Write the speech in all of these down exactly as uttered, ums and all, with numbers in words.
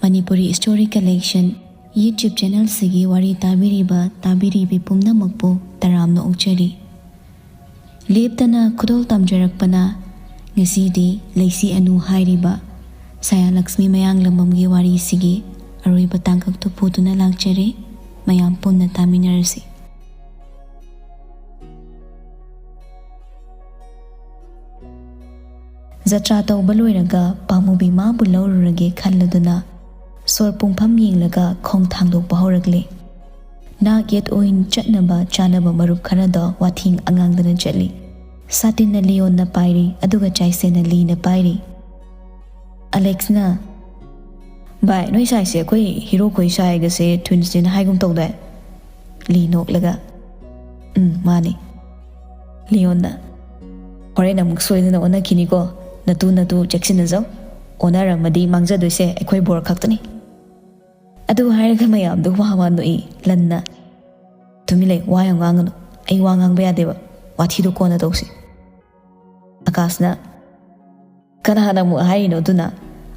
Manipuri Story Collection YouTube channel ꯁꯤꯒꯤ ꯋꯥꯔꯤ ꯇꯥꯕꯤꯔꯤꯕ ꯇꯥꯕꯤꯔꯤꯕꯤ ꯄꯨꯝꯅꯃꯛꯄꯨ ꯇꯔꯥꯝꯅ ꯑꯣꯛꯆꯔꯤ꯫ ꯂꯦꯞꯇꯅ ꯈꯨꯗꯣꯜ ꯇꯝꯖꯔꯛꯄꯅ ꯉꯁꯤꯗꯤ ꯂꯩꯁꯤ ꯑꯅꯨ ꯍꯥꯏꯔꯤꯕ ꯁꯥꯌꯥ ꯂꯛꯁꯃꯤ ꯃꯌꯥꯡꯂꯝꯕꯝꯒꯤ ꯋꯥꯔꯤꯁꯤꯒꯤ ꯑꯔꯣꯏꯕ ꯇꯥꯡꯀꯛꯇꯨ ꯄꯨꯗꯨꯅ ꯂꯥꯛꯆꯔꯤ꯫ ꯃꯌꯥꯝ ꯄꯨꯟꯅ ꯇꯥꯃꯤꯟꯅꯔꯁꯤ꯫ ꯖꯇ꯭ꯔꯥ ꯇꯧꯕ ꯂꯣꯏꯔꯒ ꯄꯥꯃꯨꯕꯤ ꯃꯥꯕꯨ ꯂꯧꯔꯨꯔꯒꯦ ꯈꯜꯂꯗꯨꯅ ꯁꯣꯔ ꯄꯨꯡꯐꯝ ꯌꯦꯡꯂꯒ ꯈꯣꯡ ꯊꯥꯡꯗꯣꯛꯄ ꯍꯧꯔꯛꯂꯦ꯫ ꯅꯥꯛ ꯌꯦꯠ ꯑꯣꯏꯅ ꯆꯠꯅꯕ ꯆꯥꯅꯕ ꯃꯔꯨꯞ ꯈꯔꯗꯣ ꯋꯥꯊꯤ ꯑꯉꯥꯡꯗꯅ ꯆꯠꯂꯤ꯫ ꯁꯥꯇꯤꯟꯅ ꯂꯤꯌꯣꯟꯅ ꯄꯥꯏꯔꯤ, ꯑꯗꯨꯒ ꯆꯥꯏꯁꯦꯟꯅ ꯂꯤꯅ ꯄꯥꯏꯔꯤ꯫ ꯑꯂꯦꯛꯁꯅ, "ꯚꯥꯏ, ꯅꯣꯏ ꯁꯥꯏꯁꯦ ꯑꯩꯈꯣꯏ ꯍꯤꯔꯣꯈꯣꯏ ꯁꯥꯏꯒꯁꯦ ꯇ꯭ꯋꯤꯟꯁꯅꯦꯅ ꯍꯥꯏꯒꯨꯝ ꯇꯧꯗꯥꯏ?" ꯂꯤ ꯅꯣꯛꯂꯒ, "ꯎꯝ, ꯃꯥꯅꯤ꯫" ꯂꯤꯌꯣꯟꯅ, "ꯍꯣꯔꯦꯟ ꯑꯃꯨꯛ ꯁꯣꯏꯗꯅ ꯑꯣꯟꯅꯈꯤꯅꯤꯀꯣ꯫ ꯅꯇꯨ ꯅꯇꯨ ꯆꯦꯛꯁꯤꯟꯅꯖꯧ꯫ ꯑꯣꯟꯅꯔꯝꯃꯗꯤ ꯃꯥꯡꯖꯗꯣꯏꯁꯦ ꯑꯩꯈꯣꯏ ꯕꯣꯔ ꯈꯛꯇꯅꯤ꯫" ꯑꯗꯨ ꯍꯥꯏꯔꯒ ꯃꯌꯥꯝꯗꯣ ꯋꯥ ꯋꯥ ꯅꯣꯛꯏ꯫ ꯂꯟꯅ, "ꯇꯨꯃꯤꯟ ꯂꯩ, ꯋꯥ ꯌꯥꯝ ꯉꯥꯡꯒꯅꯨ꯫ ꯑꯩ ꯋꯥ ꯉꯥꯡꯕ ꯌꯥꯗꯦꯕ꯫ ꯋꯥꯊꯤꯗꯣ ꯀꯣꯟꯅ ꯇꯧꯁꯤ꯫" ꯑꯀꯥꯁꯅ, "ꯀꯅꯥꯅ ꯑꯃꯨꯛ ꯍꯥꯏꯔꯤꯅꯣ ꯑꯗꯨꯅ?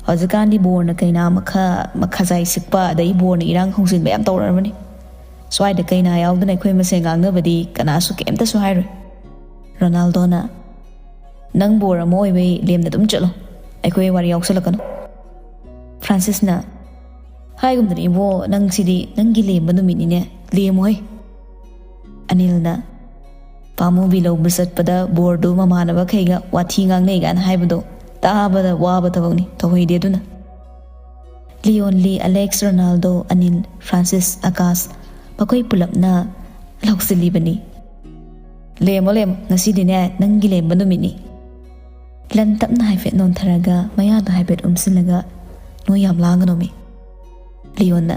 ꯍꯧꯖꯤꯛꯀꯥꯟꯗꯤ ꯕꯣꯔꯅ ꯀꯩꯅꯥ ꯃꯈꯥ ꯃꯈꯥꯖꯥꯏ ꯁꯤꯛꯄ, ꯑꯗꯩ ꯕꯣꯔꯅ ꯏꯔꯥꯡ ꯍꯧꯖꯤꯟꯕ ꯌꯥꯝ ꯇꯧꯔꯕꯅꯤ꯫ ꯁ꯭ꯋꯥꯏꯗ ꯀꯩꯅꯥ ꯌꯥꯎꯗꯅ ꯑꯩꯈꯣꯏ ꯃꯁꯦꯟ ꯉꯥꯡꯅꯕꯗꯤ ꯀꯅꯥꯁꯨ ꯀꯩꯝꯇꯁꯨ ꯍꯥꯏꯔꯣꯏ꯫" ꯔꯣꯅꯥꯜꯗꯣꯅ, "ꯅꯪ ꯕꯣꯔ ꯑꯃ ꯑꯣꯏꯕꯩ ꯂꯦꯝꯅ ꯑꯗꯨꯝ ꯆꯠꯂꯣ꯫ ꯑꯩꯈꯣꯏ ꯋꯥꯔꯤ ꯌꯥꯎꯁꯜꯂꯛꯀꯅꯨ꯫" ꯐ꯭ꯔꯥꯟꯁꯤꯁꯅ, "ꯍꯥꯏꯒꯨꯝꯗꯅ ꯏꯕꯣ, ꯅꯪꯁꯤꯗꯤ ꯅꯪꯒꯤ ꯂꯦꯝꯕ ꯅꯨꯃꯤꯠꯅꯤꯅꯦ꯫ ꯂꯦꯝꯃꯣꯍꯦ꯫" ꯑꯅꯤꯜꯅ, "ꯄꯥꯃꯨꯕꯤ ꯂꯧꯕ ꯆꯠꯄꯗ ꯕꯣꯔꯗꯨ ꯃꯃꯥꯟꯅꯕꯈꯩꯒ ꯋꯥꯊꯤ ꯉꯥꯡꯅꯩ ꯀꯥꯏꯅ ꯍꯥꯏꯕꯗꯣ ꯇꯥꯕꯗ ꯋꯥꯕ ꯊꯕꯛꯅꯤ, ꯇꯧꯍꯩꯗꯦ ꯑꯗꯨꯅ꯫" ꯂꯤꯌꯣꯟ, ꯂꯤ, Alex, Ronaldo, Anil, Francis, Akash, ꯃꯈꯣꯏ ꯄꯨꯂꯞꯅ ꯂꯥꯎꯁꯤꯜꯂꯤꯕꯅꯤ꯫ "ꯂꯦꯝꯃꯣ, ꯂꯦꯝꯃꯣ, ꯉꯁꯤꯗꯤꯅꯦ ꯅꯪꯒꯤ ꯂꯦꯝꯕ ꯅꯨꯃꯤꯠꯅꯤ꯫" ꯂꯟ ꯇꯞꯅ ꯍꯥꯏꯐꯦꯠ ꯅꯣꯟꯊꯔꯒ ꯃꯌꯥꯗꯣ ꯍꯥꯏꯐꯦꯠ ꯎꯝꯁꯤꯜꯂꯒ, "ꯅꯣꯏ ꯌꯥꯝ ꯂꯥꯡꯒꯅꯣꯃꯤ꯫" ꯂꯤꯌꯣꯟꯅ,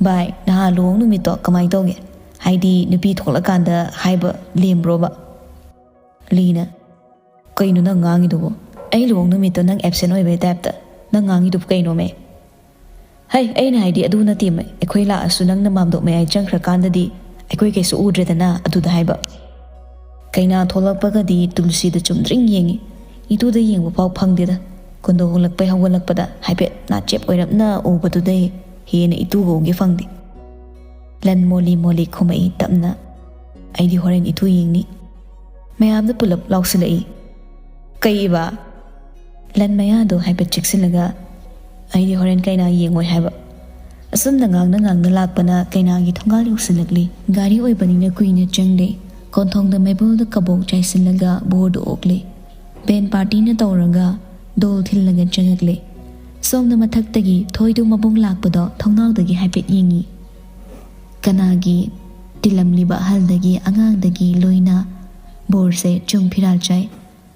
"ꯚꯥꯏ, ꯅꯍꯥꯟ ꯂꯨꯍꯣꯡ ꯅꯨꯃꯤꯠꯇꯣ ꯀꯃꯥꯏꯅ ꯇꯧꯒꯦ? ꯍꯥꯏꯗꯤ ꯅꯨꯄꯤ ꯊꯣꯛꯂꯀꯥꯟꯗ ꯍꯥꯏꯕ ꯂꯦꯝꯕ꯭ꯔꯣꯕ?" ꯂꯤꯅ, "ꯀꯩꯅꯣ ꯅꯪ ꯉꯥꯡꯉꯤꯗꯨꯕꯣ? ꯑꯩ ꯂꯨꯍꯣꯡ ꯅꯨꯃꯤꯠꯇꯣ ꯅꯪ ꯑꯦꯞꯁꯦꯟ ꯑꯣꯏꯕꯩ ꯇꯥꯏꯞꯇ ꯅꯪ ꯉꯥꯡꯉꯤꯗꯨꯕꯨ ꯀꯩꯅꯣꯃꯦ?" "ꯍꯩ, ꯑꯩꯅ ꯍꯥꯏꯗꯤ ꯑꯗꯨ ꯅꯠꯇꯦꯃꯦ꯫ ꯑꯩꯈꯣꯏ ꯂꯥꯛꯑꯁꯨ ꯅꯪꯅ ꯃꯥꯝꯗꯣꯞ ꯃꯌꯥꯏ ꯆꯪꯈ꯭ꯔꯀꯥꯟꯗꯗꯤ ꯑꯩꯈꯣꯏ ꯀꯩꯁꯨ ꯎꯗ꯭ꯔꯦꯗꯅ, ꯑꯗꯨꯗ ꯍꯥꯏꯕ꯫" ꯀꯩꯅꯥ ꯊꯣꯛꯂꯛꯄꯒꯗꯤ ꯇꯨꯜꯁꯤꯗ ꯆꯨꯝꯗ꯭ꯔꯤꯡ ꯌꯦꯡꯉꯤ꯫ ꯏꯇꯨꯗ ꯌꯦꯡꯕ ꯐꯥꯎ ꯐꯪꯗꯦꯗ꯫ ꯀꯣꯟꯗꯣ ꯍꯣꯡꯂꯛꯄꯩ ꯍꯧꯒꯠꯂꯛꯄꯗ ꯍꯥꯏꯐꯦꯠ ꯅꯥꯆꯦꯞ ꯑꯣꯏꯔꯞꯅ ꯎꯕꯗꯨꯗꯩ ꯍꯦꯟꯅ ꯏꯇꯨꯒ ꯎꯒꯦ ꯐꯪꯗꯦ꯫ ꯂꯟ ꯃꯣꯂꯤ ꯃꯣꯂꯤ ꯈꯨꯝꯃꯛꯏ ꯇꯞꯅ, "ꯑꯩꯗꯤ ꯍꯣꯔꯦꯟ ꯏꯇꯨ ꯌꯦꯡꯅꯤ"꯫ ꯃꯌꯥꯝꯗ ꯄꯨꯂꯞ ꯂꯥꯎꯁꯤꯜꯂꯛꯏ, "ꯀꯩꯕ?" ꯂꯟ ꯃꯌꯥꯗꯣ ꯍꯥꯏꯐꯦꯠ ꯆꯤꯛꯁꯤꯜꯂꯒ, "ꯑꯩꯗꯤ ꯍꯣꯔꯦꯟ ꯀꯩꯅꯥ ꯌꯦꯡꯉꯣꯏ ꯍꯥꯏꯕ"꯫ ꯑꯁꯨꯝꯅ ꯉꯥꯡꯅ ꯉꯥꯡꯅ ꯂꯥꯛꯄꯅ ꯀꯩꯅꯥꯒꯤ ꯊꯣꯡꯒꯥꯜ ꯌꯧꯁꯤꯜꯂꯛꯂꯤ꯫ ꯒꯥꯔꯤ ꯑꯣꯏꯕꯅꯤꯅ ꯀꯨꯏꯅ ꯆꯪꯗꯦ꯫ ꯀꯣꯟꯊꯣꯡꯗ ꯃꯩꯕꯨꯜꯗ ꯀꯕꯣꯛ ꯆꯥꯏꯁꯤꯜꯂꯒ ꯕꯣꯔꯗꯨ ꯑꯣꯛꯂꯦ꯫ ꯕꯦꯟ ꯄꯥꯔꯇꯤꯅ ꯇꯧꯔꯒ ꯗꯣꯜ ꯊꯤꯜꯂꯒ ꯆꯪꯉꯛꯂꯦ꯫ ꯁꯣꯝꯗ ꯃꯊꯛꯇꯒꯤ ꯊꯣꯏꯗꯨ ꯃꯕꯨꯡ ꯂꯥꯛꯄꯗꯣ ꯊꯣꯡꯅꯥꯎꯗꯒꯤ ꯍꯥꯏꯐꯦꯠ ꯌꯦꯡꯉꯤ꯫ ꯀꯅꯥꯒꯤ ꯇꯤꯜꯂꯝꯂꯤꯕ ꯑꯍꯜꯗꯒꯤ ꯑꯉꯥꯡꯗꯒꯤ ꯂꯣꯏꯅ ꯕꯣꯔꯁꯦ ꯆꯨꯡ ꯐꯤꯔꯥꯜ ꯆꯥꯏ꯫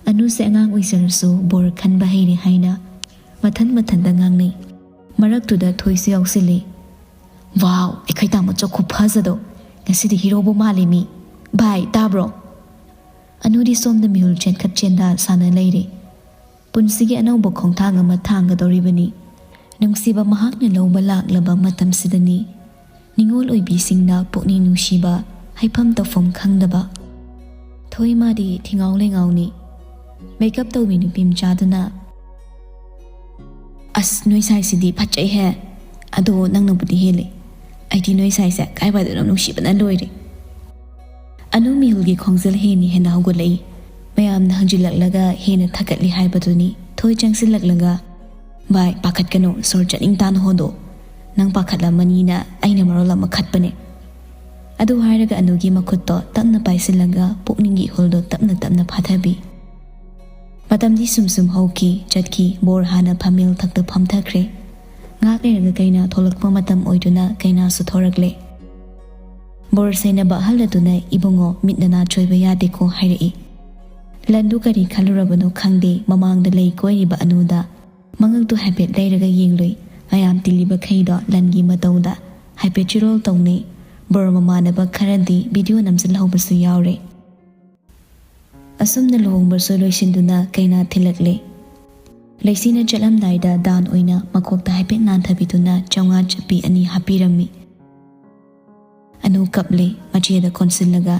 ꯑꯅꯨꯁꯦ ꯑꯉꯥꯡ ꯑꯣꯏꯖꯔꯁꯨ ꯕꯣꯔ ꯈꯟꯕ ꯍꯩꯔꯦ ꯍꯥꯏꯅ ꯃꯊꯟ ꯃꯊꯟꯇ ꯉꯥꯡꯅꯩ꯫ ꯃꯔꯛꯇꯨꯗ ꯊꯣꯏꯁꯨ ꯌꯥꯎꯁꯤꯜꯂꯤ꯫ "ꯋꯥꯎ, ꯑꯩꯈꯣꯏ ꯇꯥꯃꯣꯆꯧ ꯈꯨꯐꯖꯗꯣ! ꯉꯁꯤꯗꯤ ꯍꯤꯔꯣꯕꯨ ꯃꯥꯜꯂꯦ ꯃꯤ꯫ ꯚꯥꯏ, ꯇꯥꯕ꯭ꯔꯣ?" ꯑꯅꯨꯗꯤ ꯁꯣꯝꯗ ꯃꯤꯍꯨꯜ ꯆꯦꯟꯈꯠ ꯆꯦꯟꯗꯥ ꯁꯥꯟꯅ ꯂꯩꯔꯦ꯫ ꯄꯨꯟꯁꯤꯒꯤ ꯑꯅꯧꯕ ꯈꯣꯡꯊꯥꯡ ꯑꯃ ꯊꯥꯡꯒꯗꯧꯔꯤꯕꯅꯤ꯫ ꯅꯨꯡꯁꯤꯕ ꯃꯍꯥꯛꯅ ꯂꯧꯕ ꯂꯥꯛꯂꯕ ꯃꯇꯝꯁꯤꯗꯅꯤ ꯅꯤꯉꯣꯜ ꯑꯣꯏꯕꯤꯁꯤꯡꯅ ꯄꯨꯛꯅꯤꯡ ꯅꯨꯡꯁꯤꯕ, ꯍꯥꯏꯐꯝ ꯇꯧꯐꯝ ꯈꯪꯗꯕ꯫ ꯊꯣꯏ ꯃꯥꯗꯤ ꯊꯤꯉꯥꯎ ꯂꯩꯉꯥꯎꯅꯤ꯫ ꯃꯦꯀꯞ ꯇꯧꯕꯤ ꯅꯨꯄꯤ ꯃꯆꯥꯗꯨꯅ, "ꯑꯁ, ꯅꯣꯏ ꯁꯥꯏꯁꯤꯗꯤ ꯐꯖꯩꯍꯦ꯫ ꯑꯗꯣ ꯅꯪꯅꯕꯨꯗꯤ ꯍꯦꯜꯂꯦ꯫ ꯑꯩꯗꯤ ꯅꯣꯏ ꯁꯥꯏꯁꯦ ꯀꯥꯏꯋꯥꯏꯗꯅꯣ ꯅꯨꯡꯁꯤꯕꯅ ꯂꯣꯏꯔꯦ"꯫ ꯑꯅꯨ ꯃꯤꯍꯨꯜꯒꯤ ꯈꯣꯡꯖꯦꯜ ꯍꯦꯟꯅ ꯍꯦꯟꯅ ꯍꯧꯒꯠꯂꯛꯏ꯫ ꯃꯌꯥꯝꯅ ꯍꯪꯖꯤꯜꯂꯛꯂꯒ ꯍꯦꯟꯅ ꯊꯛꯀꯠꯂꯤ ꯍꯥꯏꯕꯗꯨꯅꯤ꯫ ꯊꯣꯏ ꯆꯪꯁꯤꯜꯂꯛꯂꯒ, "ꯚꯥꯏ, ꯄꯥꯈꯠꯀꯅꯨ, ꯁꯣꯔ ꯆꯠꯅꯤꯡ ꯇꯥꯅ ꯍꯣꯟꯗꯣꯛ꯫ ꯅꯪ ꯄꯥꯈꯠꯂꯝꯃꯅꯤꯅ ꯑꯩꯅ ꯃꯔꯣꯜ ꯑꯃ ꯈꯠꯄꯅꯦ"꯫ ꯑꯗꯨ ꯍꯥꯏꯔꯒ ꯑꯅꯨꯒꯤ ꯃꯈꯨꯠꯇꯣ ꯇꯞꯅ ꯄꯥꯏꯁꯤꯜꯂꯒ ꯄꯨꯛꯅꯤꯡꯒꯤ ꯏꯍꯨꯜꯗꯣ ꯇꯞꯅ ꯇꯞꯅ ꯐꯥꯊꯕꯤ꯫ ꯃꯇꯝꯗꯤ ꯁꯨꯝ ꯁꯨꯝ ꯍꯧꯈꯤ, ꯆꯠꯈꯤ꯫ ꯕꯣꯔ ꯍꯥꯟꯅ ꯐꯝꯃꯦꯜ ꯊꯛꯇ ꯐꯝꯊꯈ꯭ꯔꯦ꯫ ꯉꯥꯏꯍꯥꯛ ꯂꯩꯔꯒ ꯀꯩꯅꯥ ꯊꯣꯛꯂꯛꯄ ꯃꯇꯝ ꯑꯣꯏꯗꯨꯅ ꯀꯩꯅꯥꯁꯨ ꯊꯣꯔꯛꯂꯦ꯫ ꯕꯣꯔ ꯁꯦꯟꯅꯕ ꯑꯍꯜ ꯑꯗꯨꯅ, "ꯏꯕꯨꯡꯉꯣ, ꯃꯤꯠ ꯅꯅꯥ ꯆꯣꯏꯕ ꯌꯥꯗꯦꯀꯣ" ꯍꯥꯏꯔꯛꯏ꯫ ꯂꯟꯗꯨ ꯀꯔꯤ ꯈꯜꯂꯨꯔꯕꯅꯣ ꯈꯪꯗꯦ, ꯃꯃꯥꯡꯗ ꯂꯩ ꯀꯣꯏꯔꯤꯕ ꯑꯅꯨꯗ ꯃꯉꯛꯇꯨ ꯍꯥꯏꯐꯦꯠ ꯂꯩꯔꯒ ꯌꯦꯡꯂꯨꯏ꯫ ꯃꯌꯥꯝ ꯇꯤꯜꯂꯤꯕꯈꯩꯗꯣ ꯂꯟꯒꯤ ꯃꯇꯧꯗ ꯍꯥꯏꯐꯦꯠ ꯆꯤꯔꯣꯜ ꯇꯧꯅꯩ꯫ ꯕꯣꯔ ꯃꯃꯥꯟꯅꯕ ꯈꯔꯗꯤ ꯚꯤꯗꯤꯑꯣ ꯅꯝꯁꯤꯜꯍꯧꯕꯁꯨ ꯌꯥꯎꯔꯦ꯫ ꯑꯁꯨꯝꯅ ꯂꯨꯍꯣꯡꯕꯁꯨ ꯂꯣꯏꯁꯤꯟꯗꯨꯅ ꯀꯩꯅꯥ ꯊꯤꯜꯂꯛꯂꯦ꯫ ꯂꯩꯁꯤꯅ ꯆꯠꯂꯝꯗꯥꯏꯗ ꯗꯥꯟ ꯑꯣꯏꯅ ꯃꯀꯣꯛꯇ ꯍꯥꯏꯐꯦꯠ ꯅꯥꯟꯊꯕꯤꯗꯨꯅ ꯆꯥꯝꯃꯉꯥ ꯆꯠꯄꯤ ꯑꯅꯤ ꯍꯥꯞꯄꯤꯔꯝꯃꯤ꯫ ꯑꯅꯨ ꯀꯞꯂꯦ, ꯃꯆꯦꯗ ꯀꯣꯟꯁꯤꯜꯂꯒ꯫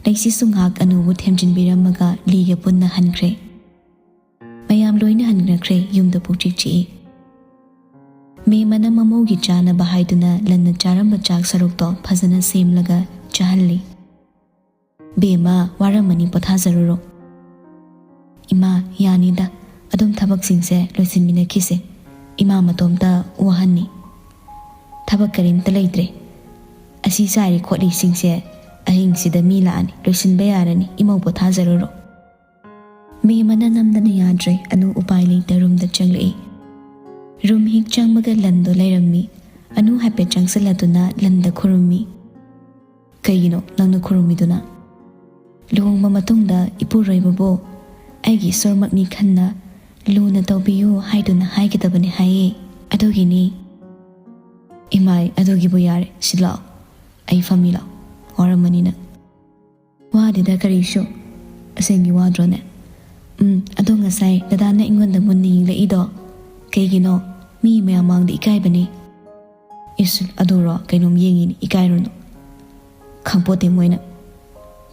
ꯂꯩꯁꯤꯁꯨ ꯉꯥꯏꯍꯥꯛ ꯑꯅꯨꯕꯨ ꯊꯦꯝꯖꯤꯟꯕꯤꯔꯝꯃꯒ ꯂꯤꯒ ꯄꯨꯟꯅ ꯍꯟꯈ꯭ꯔꯦ꯫ ꯃꯌꯥꯝ ꯂꯣꯏꯅ ꯍꯟꯈ꯭ꯔꯦ, ꯌꯨꯝꯗ ꯄꯨꯛꯆꯤꯛ ꯆꯤꯛꯏ꯫ ꯃꯦꯃꯅ ꯃꯃꯧꯒꯤ ꯆꯥꯅꯕ ꯍꯥꯏꯗꯨꯅ ꯂꯟꯅ ꯆꯥꯔꯝꯕ ꯆꯥꯛ ꯁꯔꯨꯛꯇꯣ ꯐꯖꯅ ꯁꯦꯝꯂꯒ ꯆꯥꯍꯜꯂꯤ꯫ "ꯕꯦꯝꯃ, ꯋꯥꯔꯝꯃꯅꯤ, ꯄꯣꯊꯥꯖꯔꯨꯔꯣ꯫" "ꯏꯃꯥ, ꯌꯥꯅꯤꯗ, ꯑꯗꯨꯝ ꯊꯕꯛꯁꯤꯡꯁꯦ ꯂꯣꯏꯁꯤꯟꯃꯤꯟꯅꯈꯤꯁꯦ꯫ ꯏꯃꯥ ꯃꯇꯣꯝꯇ ꯋꯥꯍꯟꯅꯤ꯫ ꯊꯕꯛ ꯀꯔꯤꯝꯇ ꯂꯩꯇ꯭ꯔꯦ꯫ ꯑꯁꯤ ꯆꯥꯏꯔꯤ ꯈꯣꯠꯂꯤꯁꯤꯡꯁꯦ ꯑꯍꯤꯡꯁꯤꯗ ꯃꯤ ꯂꯥꯛꯑꯅꯤ, ꯂꯣꯏꯁꯤꯟꯕ ꯌꯥꯔꯅꯤ꯫ ꯏꯃꯧ ꯄꯣꯊꯥꯖꯔꯨꯔꯣ꯫" ꯃꯦꯃꯅ ꯅꯝꯗꯅ ꯌꯥꯗ꯭ꯔꯦ꯫ ꯑꯅꯨ ꯎꯄꯥꯏ ꯂꯩꯇ ꯔꯨꯝꯗ ꯆꯪꯂꯛꯏ꯫ ꯔꯨꯝ ꯍꯦꯛ ꯆꯪꯕꯒ ꯂꯟꯗꯣ ꯂꯩꯔꯝꯃꯤ꯫ ꯑꯅꯨ ꯍꯥꯏꯐꯦꯠ ꯆꯪꯁꯤꯜꯂꯗꯨꯅ ꯂꯟꯗ ꯈꯨꯔꯨꯝꯃꯤ꯫ "ꯀꯩꯒꯤꯅꯣ ꯅꯪꯅ ꯈꯨꯔꯨꯝꯃꯤꯗꯨꯅ?" "ꯂꯨꯍꯣꯡꯕ ꯃꯇꯨꯡꯗ ꯏꯄꯨꯔꯣꯏꯕꯕꯨ ꯑꯩꯒꯤ ꯏꯁꯣꯔꯃꯛꯅꯤ ꯈꯟꯅ ꯂꯨꯅ ꯇꯧꯕꯤꯌꯨ ꯍꯥꯏꯗꯨꯅ ꯍꯥꯏꯒꯗꯕꯅꯤ ꯍꯥꯏꯌꯦ, ꯑꯗꯨꯒꯤꯅꯤ꯫" "ꯏꯃꯥꯏ, ꯑꯗꯨꯒꯤꯕꯨ ꯌꯥꯔꯦ, ꯁꯤ ꯂꯥꯛꯑꯣ, ꯑꯩ ꯐꯝꯃꯤ ꯂꯥꯛꯑꯣ, ꯋꯥꯔꯝꯃꯅꯤ ꯅꯪ꯫" "ꯋꯥꯗꯦꯗ ꯀꯔꯤꯁꯨ꯫ ꯑꯁꯦꯡꯒꯤ ꯋꯥꯗ꯭ꯔꯣꯅꯦ?" "ꯎꯝ, ꯑꯗꯣ ꯉꯁꯥꯏ ꯗꯗꯥꯅ ꯑꯩꯉꯣꯟꯗ ꯃꯨꯟꯅ ꯌꯦꯡꯂꯛꯏꯗꯣ ꯀꯩꯒꯤꯅꯣ? ꯃꯤ ꯃꯌꯥꯝ ꯃꯥꯡꯗ ꯏꯀꯥꯏꯕꯅꯦ꯫" "ꯏꯁ, ꯑꯗꯨꯔꯣ? ꯀꯩꯅꯣꯝ ꯌꯦꯡꯉꯤꯅꯤ, ꯏꯀꯥꯏꯔꯨꯅꯨ꯫ ꯈꯪꯄꯣꯠꯇꯦ ꯃꯣꯏꯅ꯫